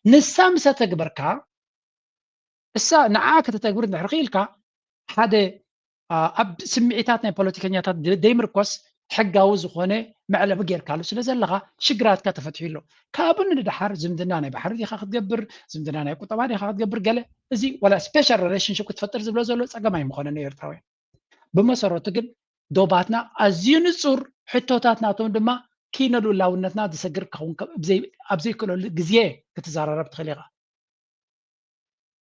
ንሳ ምስ ኣተግበርካ እሳ ንዓ ከተተግብር እንድሕር ክኢልካ ሓደ ኣብ ስምዒታት ናይ ፖለቲከኛታት ዘይምርኮስ ሕጋዊ ዝኾነ መዕለቢ ጌርካሉ ስለ ዘለኻ ሽግራትካ ተፈትሑ ኣሎ። ካብኡ ንድሓር ዝምድና ናይ ባሕሪ ዲኻ ክትገብር፣ ዝምድና ናይ ቁጠባ ዲኻ ክትገብር፣ ገለ እዚ ዋላ ስፔሻል ሪሌሽንሽፕ ክትፈጥር ዝብሎ ዘሎ ጸገም ኣይምኾነን ንኤርትራውያን። ብመሰረቱ ግን ዶባትና ኣዝዩ ንጹር፣ ሕቶታት ናቶም ድማ ኪነ ሉላውነትና ዝሰግር ክኸውን ኣብ ዘይክእለሉ ግዜ ክትዘራረብ ትኽእል ኢኻ።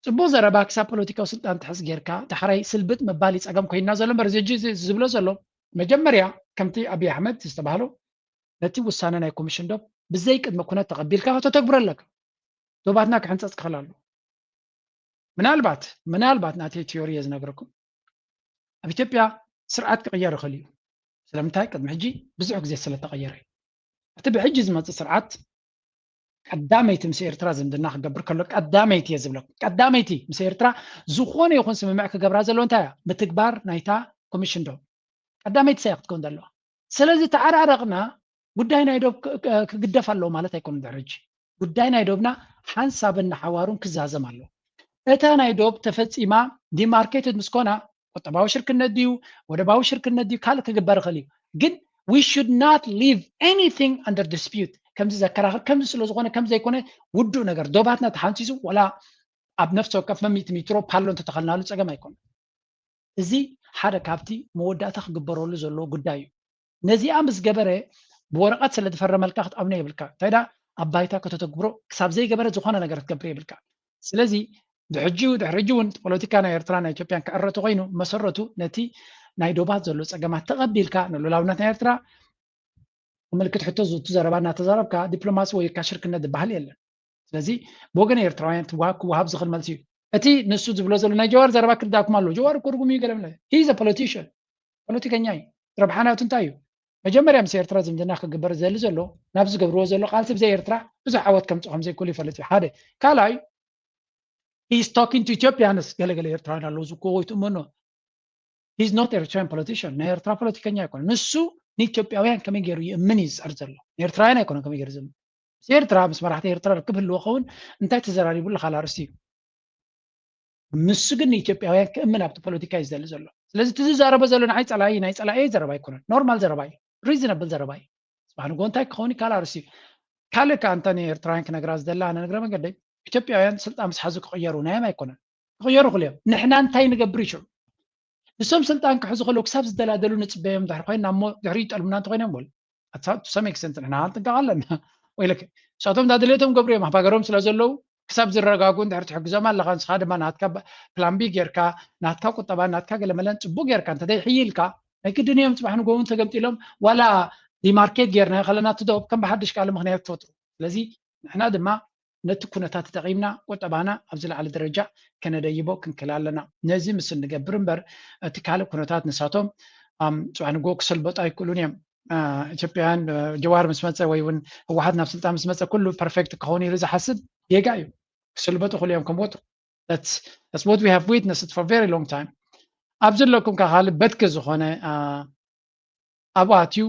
ጽቡቕ ዘረባ ክሳብ ፖለቲካዊ ስልጣን ትሕዝ ጌርካ ዳሕራይ ስልብጥ ምባል እዩ ጸገም ኮይንና ዘሎ እምበር እዚ ዝብሎ ዘሎ መጀመርያ ከምቲ ኣብይ ኣሕመድ ዝተባህሎ ነቲ ውሳነ ናይ ኮሚሽን ዶብ ብዘይ ቅድመ ኩነት ተቐቢልካ ከተተግብሮ ኣለካ። ዶባትና ክሕንጸጽ ክኽእል ኣሎ። ምናልባት ምናልባት ናተይ ቲዮሪ እየ ዝነግረኩም ኣብ ኢትዮጵያ ስርዓት ክቕየር ይኽእል እዩ። ስለምንታይ ቅድሚ ሕጂ ብዙሕ ግዜ ስለተቐየረ እዩ። እቲ ብሕጂ ዝመፅእ ስርዓት ቀዳመይቲ ምስ ኤርትራ ዝምድና ክገብር ከሎ ቀዳመይቲ እየ ዝብለኩም። ቀዳመይቲ ምስ ኤርትራ ዝኾነ ይኹን ስምምዕ ክገብራ ዘለዎ እንታይ እያ? ምትግባር ናይታ ኮሚሽን ዶብ ቀዳመይቲ እያ ክትከውን ዘለዋ። ስለዚ ተዓራረቕና ጉዳይ ናይ ዶብ ክግደፍ ኣለዎ ማለት ኣይኮነን። ድሕሪ ሕጂ ጉዳይ ናይ ዶብና ሓንሳብን ንሓዋሩን ክዛዘም ኣለዎ። እታ ናይ ዶብ ተፈፂማ ዲማርኬትድ ምስ ኮና ቁጠባዊ ሽርክነት ድዩ ወደባዊ ሽርክነት ድዩ ካልእ ክግበር ይኽእል እዩ። ግን we should not leave anything under dispute። ከምዚ ዘከራኽር ከምዚ ስለ ዝኾነ ከም ዘይኮነ ውዱእ ነገር ዶባትና ተሓንፂፁ ወላ ኣብ ነፍሲ ወከፍ መሚእቲ ሚትሮ ፓሎ እንተተኸልናሉ ፀገም ኣይኮነ። እዚ ሓደ ካብቲ መወዳእታ ክግበረሉ ዘለዎ ጉዳይ እዩ። ነዚኣ ምስ ገበረ ብወረቐት ስለ ዝፈረመልካ ክትኣምኖ የብልካ። እንታይ ዳ ኣብ ባይታ ከተተግብሮ ክሳብ ዘይገበረ ዝኾነ ነገር ክትገብር የብልካ። ስለዚ ድሕጂ ድሕሪ ሕጂ እውን ፖለቲካ ናይ ኤርትራ ናይ ኢትዮጵያን ክዕረ ተኮይኑ መሰረቱ ነቲ ናይ ዶባት ዘሎ ፀገማት ተቐቢልካ ንሉላውነት ናይ ኤርትራ ምልክት ሕቶ ዝቱ ዘረባ እናተዛረብካ ዲፕሎማሲ ወይ ካ ሽርክነት ዝበሃል የለን። ስለዚ ብወገን ኤርትራውያን ክወሃብ ዝኽእል መልሲ እዩ። እቲ ንሱ ዝብሎ ዘሎ ናይ ጀዋር ዘረባ ክርዳኩም ኣለዎ። ጀዋር እኮ ርጉም እዩ ገለ ሂዘ ፖለቲሽን ፖለቲከኛ እዩ። ረብሓ ናቱ እንታይ እዩ? መጀመርያ ምስ ኤርትራ ዝምድና ክግበር ዘሊ ዘሎ ናብ ዝገብርዎ ዘሎ ቃልሲ ብዘይ ኤርትራ ብዙሕ ዓወት ከምፅእ ከምዘይክእሉ ይፈልጥ እዩ። ሓደ ካልኣይ he's talking to Ethiopians ገለገለ ኤርትራውያን ኣለዉ ዝኮ ወይ ትእመኖ he's not Eritrean politician ናይ ኤርትራ ፖለቲከኛ ኣይኮነ። ንሱ ንኢትዮጵያውያን ከመይ ገይሩ ይእምን እዩ ዝፅዕር ዘሎ። ንኤርትራውያን ኣይኮነ ከመይ ገይሩ ዝእምን። ምስ ኤርትራ ምስ መራሕቲ ኤርትራ ርክብ ህልዎ ከውን እንታይ ተዘራሪቡ ኣለካ ኣርእስቲ እዩ። ንሱ ግን ንኢትዮጵያውያን ክእምን ኣብቲ ፖለቲካ እዩ ዝደሊ ዘሎ። ስለዚ እቲ ዝዛረቦ ዘሎ ንዓይ ጸላኢ ናይ ጸላኢ ዘረባ ኣይኮነን። ኖርማል ዘረባ እዩ። ሪዝነብል ዘረባ እዩ። ጽባሕ ንግሆ እንታይ ክኸውን ይከኣል ኣርእስቲ እዩ። ካልእ ከኣ እንተ ንኤርትራውያን ክነግራ ዝደላ ኣነ እግረ መንገደይ ኢትዮጵያውያን ስልጣን ምስ ሓዙ ክቕየሩ ናዮም ኣይኮነን። ክቕየሩ ክልዮም ንሕና እንታይ ንገብር እዩ ሽዑ ንሶም ስልጣን ክሕዙ ከለዉ ክሳብ ዝደላደሉ ንጽበዮም ድሕሪ ኮይና እሞ ድሕሪ ይጠልሙና እንተኮይኖም በሉ to some extent ንሕና ክንጥንቀቕ ኣለና። ወይለክ ንሳቶም እንዳ ድሌቶም ገብሩ እዮም ኣብ ሃገሮም ስለ ዘለዉ ክሳብ ዝረጋጉ እንድሕር ትሕግዞም ኣለኻ ንስኻ ድማ ናትካ ፕላን ቢ ጌርካ ናትካ ቁጠባ ናትካ ገለመለን ጽቡቅ ጌርካ እንተደይ ሕይልካ ናይ ግድን እዮም ጽባሕ ንጎውን ተገምጢሎም ዋላ ዲማርኬት ጌርና ከለና ትደብ ከም ብሓድሽ ካልእ ምክንያት ትፈጥሩ ስለዚ ንሕና ድማ ነቲ ኩነታት ተጠቒምና ቁጠባና ኣብ ዝለዓለ ደረጃ ከነደይቦ ክንክእል ኣለና። ነዚ ምስ እንገብር እምበር እቲ ካልእ ኩነታት ንሳቶም ጽባሕ ንጎ ክሰልበጡ ኣይክእሉን እዮም። ኢትዮጵያውያን ጀዋር ምስ መፀ ወይ እውን ህወሓት ናብ ስልጣን ምስ መፀ ኩሉ ፐርፌክት ክኸውን ኢሉ ዝሓስብ ጌጋ እዩ። ክስልበጡ ክእሉ እዮም ከም ወትሩ። That's what we have witnessed for very long time። ኣብዚ ኣለኩም ከ ካልእ በትኪ ዝኾነ ኣብኡ ኣትዩ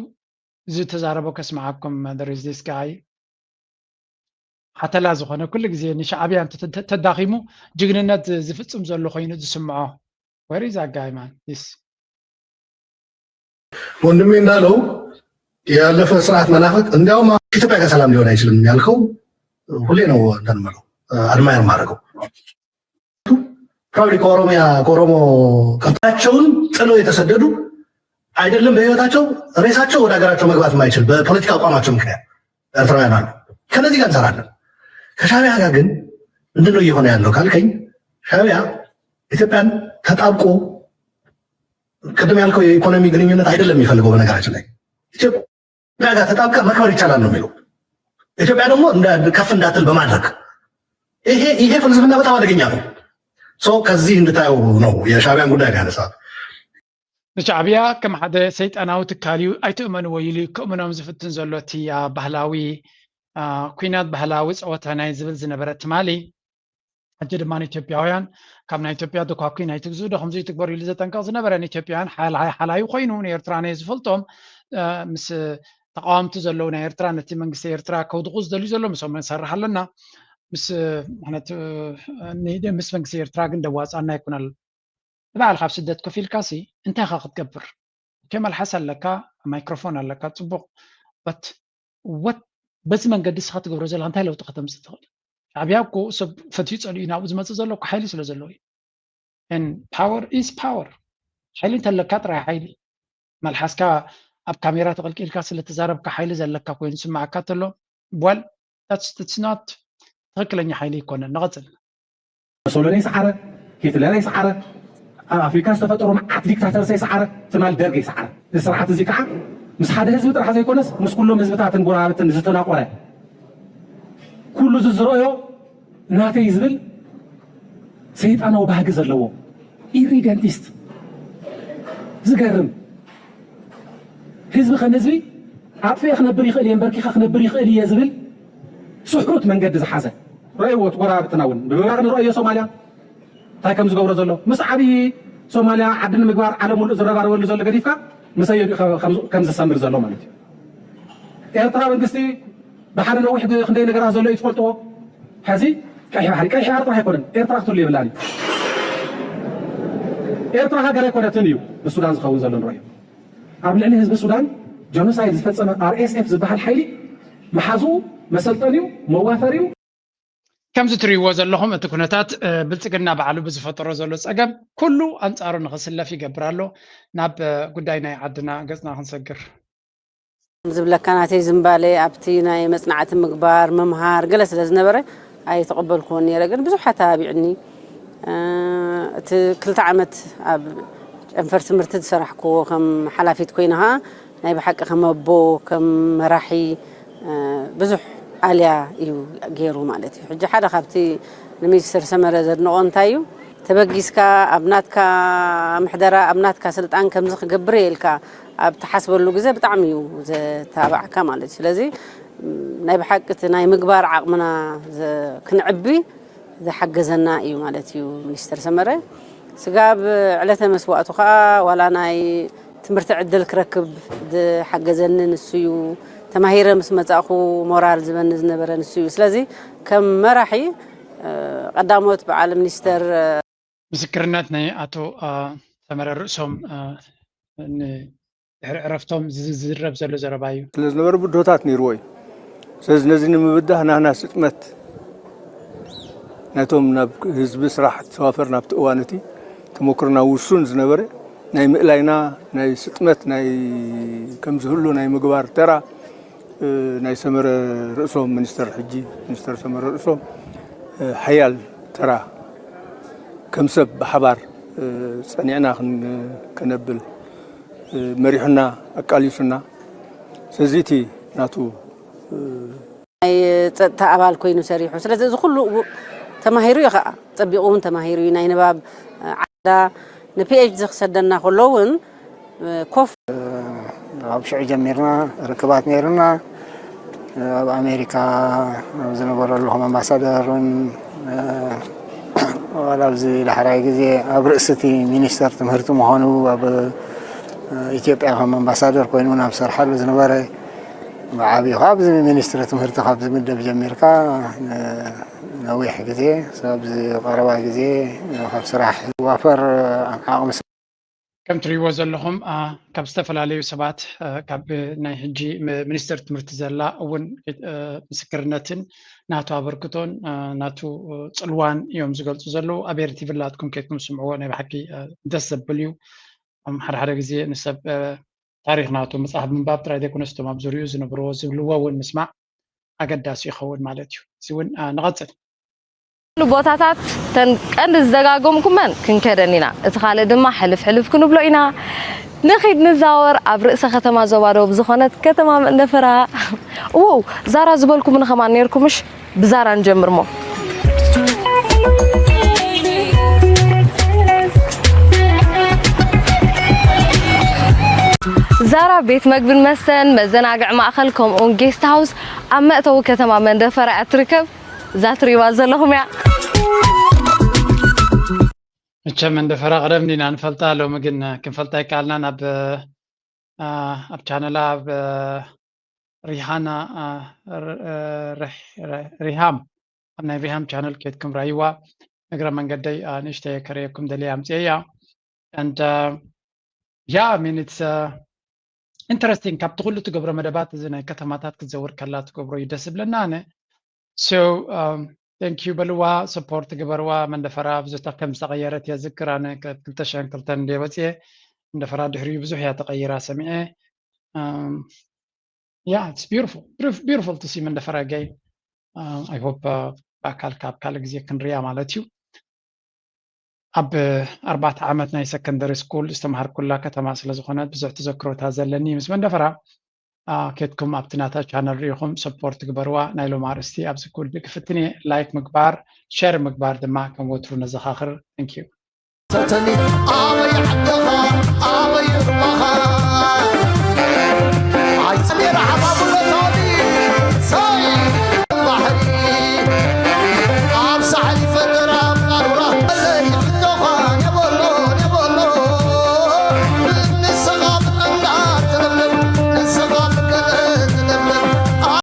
ዝተዛረቦ ከስምዓኩም there is this guy ሓተላ ዝኾነ ኩሉ ግዜ ንሻዕብያ ተዳኺሙ ጅግንነት ዝፍጽም ዘሎ ኮይኑ ዝስምዖ where is that guy man this ወንድሜ እንዳለው ያለፈ ስርዓት መናፍቅ እንዲያውም ኢትዮጵያ ጋር ሰላም ሊሆን አይችልም ያልከው ሁሌ ነው እንትን የምለው አድማየር ማድረገው probably ከኦሮሚያ ከኦሮሞ ቀጣቸውን ጥለው የተሰደዱ አይደለም በህይወታቸው ሬሳቸው ወደ ሀገራቸው መግባት የማይችል በፖለቲካ አቋማቸው ምክንያት ኤርትራውያን አሉ። ከነዚህ ጋር እንሰራለን። ከሻዕቢያ ጋር ግን ምንድን ነው እየሆነ ያለው ካልከኝ ሻዕቢያ ኢትዮጵያን ተጣብቆ ቅድም ያልከው የኢኮኖሚ ግንኙነት አይደለም የሚፈልገው። በነገራችን ላይ ኢትዮጵያ ጋር ተጣብቀ መክበር ይቻላል ነው የሚለው። ኢትዮጵያ ደግሞ ከፍ እንዳትል በማድረግ ይሄ ፍልስፍና በጣም አደገኛ ነው። ከዚህ እንድታየው ነው የሻዕቢያን ጉዳይ ያነሳ። ንሻዕብያ ከም ሓደ ሰይጣናዊ ትካል እዩ ኣይትእመንዎ ኢሉ ከእምኖም ዝፍትን ዘሎ እቲ ባህላዊ ኩናት ባህላዊ ፀወታ ናይ ዝብል ዝነበረ ትማሊ ሕጂ ድማ ንኢትዮጵያውያን ካብ ናይ ኢትዮጵያ ዶኳኩ ናይ ትግዝኡ ዶ ከምዚ ትግበሩ ኢሉ ዘጠንቀቕ ዝነበረ ንኢትዮጵያውያን ሓላይ ሓላዩ ኮይኑ ንኤርትራ ናይ ዝፈልጦም ምስ ተቃወምቲ ዘለዉ ናይ ኤርትራ ነቲ መንግስቲ ኤርትራ ከውድቁ ዝደልዩ ዘሎ ምሶም ንሰርሕ ኣለና ምስ መንግስቲ ኤርትራ ግን ደዋፃና ይኩነል ንባዕልካ ኣብ ስደት ኮፍ ኢልካ ሲ እንታይ ኢካ ክትገብር? ኦኬ መልሓስ ኣለካ፣ ማይክሮፎን ኣለካ፣ ጽቡቅ but what በዚ መንገዲ እስካ ትገብሮ ዘለካ እንታይ ለውጢ ከተምጽእ ትኽእል? ሻዕብያ እኮ ሰብ ፈትዩ ጸሊኡ ናብኡ ዝመጽእ ዘሎ እኮ ሓይሊ ስለ ዘለዎ እዩ። And power is power ሓይሊ እንተለካ ጥራይ ሓይሊ መልሓስካ ኣብ ካሜራ ተቐልቂልካ ስለ ተዛረብካ ሓይሊ ዘለካ ኮይኑ ዝስምዓካ ተሎ well that's not ትኽክለኛ ሓይሊ ኣይኮነን። ንቐጽል። ሶሎኔ ይስዓረ፣ ሂትለር ይስዓረ፣ ኣብ ኣፍሪካ ዝተፈጠሩ መዓት ዲክታተርስ ይስዓረ፣ ትማል ደርግ ይስዓረ። እዚ ስርዓት እዚ ከዓ ምስ ሓደ ህዝቢ ጥራሕ ዘይኮነስ ምስ ኩሎም ህዝብታትን ጎረባብትን ዝተናቆረ ኩሉ እዚ ዝረእዮ ናተይ ዝብል ሰይጣናዊ ባህጊ ዘለዎ ኢሪደንቲስት ዝገርም ህዝቢ ከም ህዝቢ ኣጥፊኤ ክነብር ይኽእል እየ፣ ኣንበርኪኸ ክነብር ይኽእል እየ ዝብል ስሑት መንገዲ ዝሓዘ ረእይዎ። እቲ ጎረባብትና እውን ብምብራቕ ንረእዮ ሶማልያ እንታይ ከም ዝገብሮ ዘሎ ምስ ዓብዪ ሶማልያ ዓዲ ንምግባር ዓለም ሙሉእ ዝረባረበሉ ዘሎ ገዲፍካ ምስ ኣየድኡ ከም ዝሰምር ዘሎ ማለት እዩ። ኤርትራ መንግስቲ ብሓደ ነዊሕ ክንደይ ነገራት ዘሎ እዩ ትፈልጥዎ። ሕዚ ቀይሕ ባሕሪ ቀይሕ ባሕሪ ጥራሕ ኣይኮነን ኤርትራ ክትህሉ የብላን እዩ። ኤርትራ ሃገር ኣይኮነትን እዩ ንሱዳን ዝኸውን ዘሎ ንረእዮ። ኣብ ልዕሊ ህዝቢ ሱዳን ጀኖሳይድ ዝፈፀመ ኣርኤስኤፍ ዝበሃል ሓይሊ መሓዝኡ መሰልጠኒኡ መዋፈሪኡ ከምዚ ትሪእዎ ዘለኹም እቲ ኩነታት ብልፅግና ባዕሉ ብዝፈጠሮ ዘሎ ፀገም ኩሉ ኣንፃሩ ንኽስለፍ ይገብር ኣሎ። ናብ ጉዳይ ናይ ዓድና ገፅና ክንሰግር። ዝብለካ ናተይ ዝምባለ ኣብቲ ናይ መፅናዕቲ ምግባር ምምሃር ገለ ስለ ዝነበረ ኣይተቐበልክዎን ነይረ። ግን ብዙሕ ኣተባቢዕኒ። እቲ ክልተ ዓመት ኣብ ጨንፈር ትምህርቲ ዝሰራሕክዎ ከም ሓላፊት ኮይነ ከዓ ናይ ብሓቂ ከም ኣቦ ከም መራሒ ብዙሕ ኣልያ እዩ ገይሩ ማለት እዩ። ሕጂ ሓደ ካብቲ ንሚኒስትር ሰመረ ዘድንቖ እንታይ እዩ ተበጊስካ ኣብ ናትካ ምሕደራ ኣብ ናትካ ስልጣን ከምዚ ክገብር እየ ኢልካ ኣብ ትሓስበሉ ግዜ ብጣዕሚ እዩ ዘተባብዓካ ማለት እዩ። ስለዚ ናይ ብሓቂ እቲ ናይ ምግባር ዓቕምና ክንዕቢ ዝሓገዘና እዩ ማለት እዩ ሚኒስተር ሰመረ። ስጋብ ዕለተ መስዋእቱ ከዓ ዋላ ናይ ትምህርቲ ዕድል ክረክብ ዝሓገዘኒ ንሱ እዩ። ተማሂረ ምስ መጻእኹ ሞራል ዝበኒ ዝነበረ ንሱ እዩ። ስለዚ ከም መራሒ ቀዳሞት በዓል ሚኒስተር ምስክርነት ናይ ኣቶ ተመረ ርእሶም ድሕሪ ዕረፍቶም ዝዝረብ ዘሎ ዘረባ እዩ። ስለዝነበረ ብድሆታት ነይርዎ እዩ። ስለዚ ነዚ ንምብዳህ ናህና ስጥመት ናይቶም ናብ ህዝቢ ስራሕ ተዋፈር ናብቲ እዋን እቲ ተመክሮና ውሱን ዝነበረ ናይ ምእላይና ናይ ስጥመት ናይ ከምዝህሉ ናይ ምግባር ተራ ናይ ሰመረ ርእሶም ሚኒስተር ሕጂ ሚኒስተር ሰመረ ርእሶም ሓያል ተራ ከም ሰብ ብሓባር ጸኒዕና ከነብል መሪሑና ኣቃሊሱና። ስለዚ እቲ ናቱ ናይ ፀጥታ ኣባል ኮይኑ ሰሪሑ። ስለዚ እዚ ኩሉ ተማሂሩ እዩ ከዓ ፀቢቑ እውን ተማሂሩ እዩ። ናይ ንባብ ዓዳ ንፒኤችዲ ክሰደና ከሎ እውን ኮፍ ካብ ሽዑ ጀሚርና ርክባት ነይሩና። ኣብ ኣሜሪካ ኣብ ዝነበረሉ ከም ኣምባሳደር እውን ዋላ ኣብዚ ዳሕራይ ግዜ ኣብ ርእሲ እቲ ሚኒስተር ትምህርቲ ምዃኑ ኣብ ኢትዮጵያ ከም ኣምባሳደር ኮይኑ እውን ኣብ ዝሰርሓሉ ዝነበረ ብዓብዩ ካብዚ ሚኒስትሪ ትምህርቲ ካብ ዝምደብ ጀሚርካ ነዊሕ ግዜ ኣብዚ ቀረባ ግዜ ካብ ስራሕ ዝዋፈር ዓቕሚ ከም ትሪእዎ ዘለኹም ካብ ዝተፈላለዩ ሰባት ካብ ናይ ሕጂ ሚኒስትር ትምህርቲ ዘላ እውን ምስክርነትን ናቱ ኣበርክቶን ናቱ ፅልዋን እዮም ዝገልፁ ዘለዉ። ኣቤርቲ ብላትኩም ከይትኩም ስምዕዎ ናይ ብሓቂ ደስ ዘብል እዩ። ሓደ ሓደ ግዜ ንሰብ ታሪኽ ናቱ መፅሓፍ ምንባብ ጥራይ ዘይኮነስ እቶም ኣብ ዙሪኡ ዝነብርዎ ዝብልዎ እውን ምስማዕ ኣገዳሲ ይኸውን ማለት እዩ። እዚ እውን ንቐፅል። ኩሉ ቦታታት ተን ቀንዲ ዝደጋገምኩመን ክንከደን ኢና። እቲ ካልእ ድማ ሕልፍ ሕልፍ ክንብሎ ኢና። ንኺድ ንዛወር ኣብ ርእሰ ከተማ ዞባ ደቡብ ዝኾነት ከተማ መንደፈራ። እው ዛራ ዝበልኩምኒ ከማን ነይርኩምሽ። ብዛራ ንጀምር እሞ ዛራ ቤት መግብን መስተን መዘናግዒ ማእኸል ከምኡውን ጌስት ሃውስ ኣብ መእተዊ ከተማ መንደፈራ እያ ትርከብ። እዛ ትሪእዋ ዘለኹም እያ። መቸም መንደፈራ ቀደም ዲና ንፈልጣ ሎሚ ግን ክንፈልጣ ይከኣልናን ኣብ ኣብ ቻነላ ኣብ ሪሃና ሪሃም ኣብ ናይ ሪሃም ቻነል ከይድኩም ራይዋ እግረ መንገደይ ንእሽተይ ከረየኩም ደልየ ኣምፅኤያ and yeah I mean it's interesting ካብቲ ኩሉ ትገብሮ መደባት እዚ ናይ ከተማታት ክትዘውር ከላ ትገብሮ እዩ ደስ ዝብለና ኣነ so thank you በልዋ support ግበርዋ መንደፈራ ብዙ ከም ዝተቀየረት የዝክር ኣነ ክልተ ሽሕን ክልተን እንደ ወፅየ መንደፈራ ድሕሪኡ ብዙሕ እያ ተቀይራ ሰሚዐ yeah it's beautiful beautiful to see መንደፈራ ገይ I hope ብኣካል ካብ ካልእ ግዜ ክንሪያ ማለት እዩ ኣብ ኣርባዕተ ዓመት ናይ ሰከንደሪ ስኩል ዝተምሃርኩላ ከተማ ስለዝኾነት ብዙሕ ተዘክሮታት ዘለኒ ምስ መንደፈራ ኬድኩም ኣብቲ ናታ ቻነል ሪኢኹም ሰፖርት ግበርዋ ናይ ሎም ኣርእስቲ ኣብዚ ክውድእ ክፍትን እየ ላይክ ምግባር ሸር ምግባር ድማ ከም ወትሩ ነዘኻኽር thank you ፈተኒ ኣበይ ዓድኻ ኣበይ ርባኻ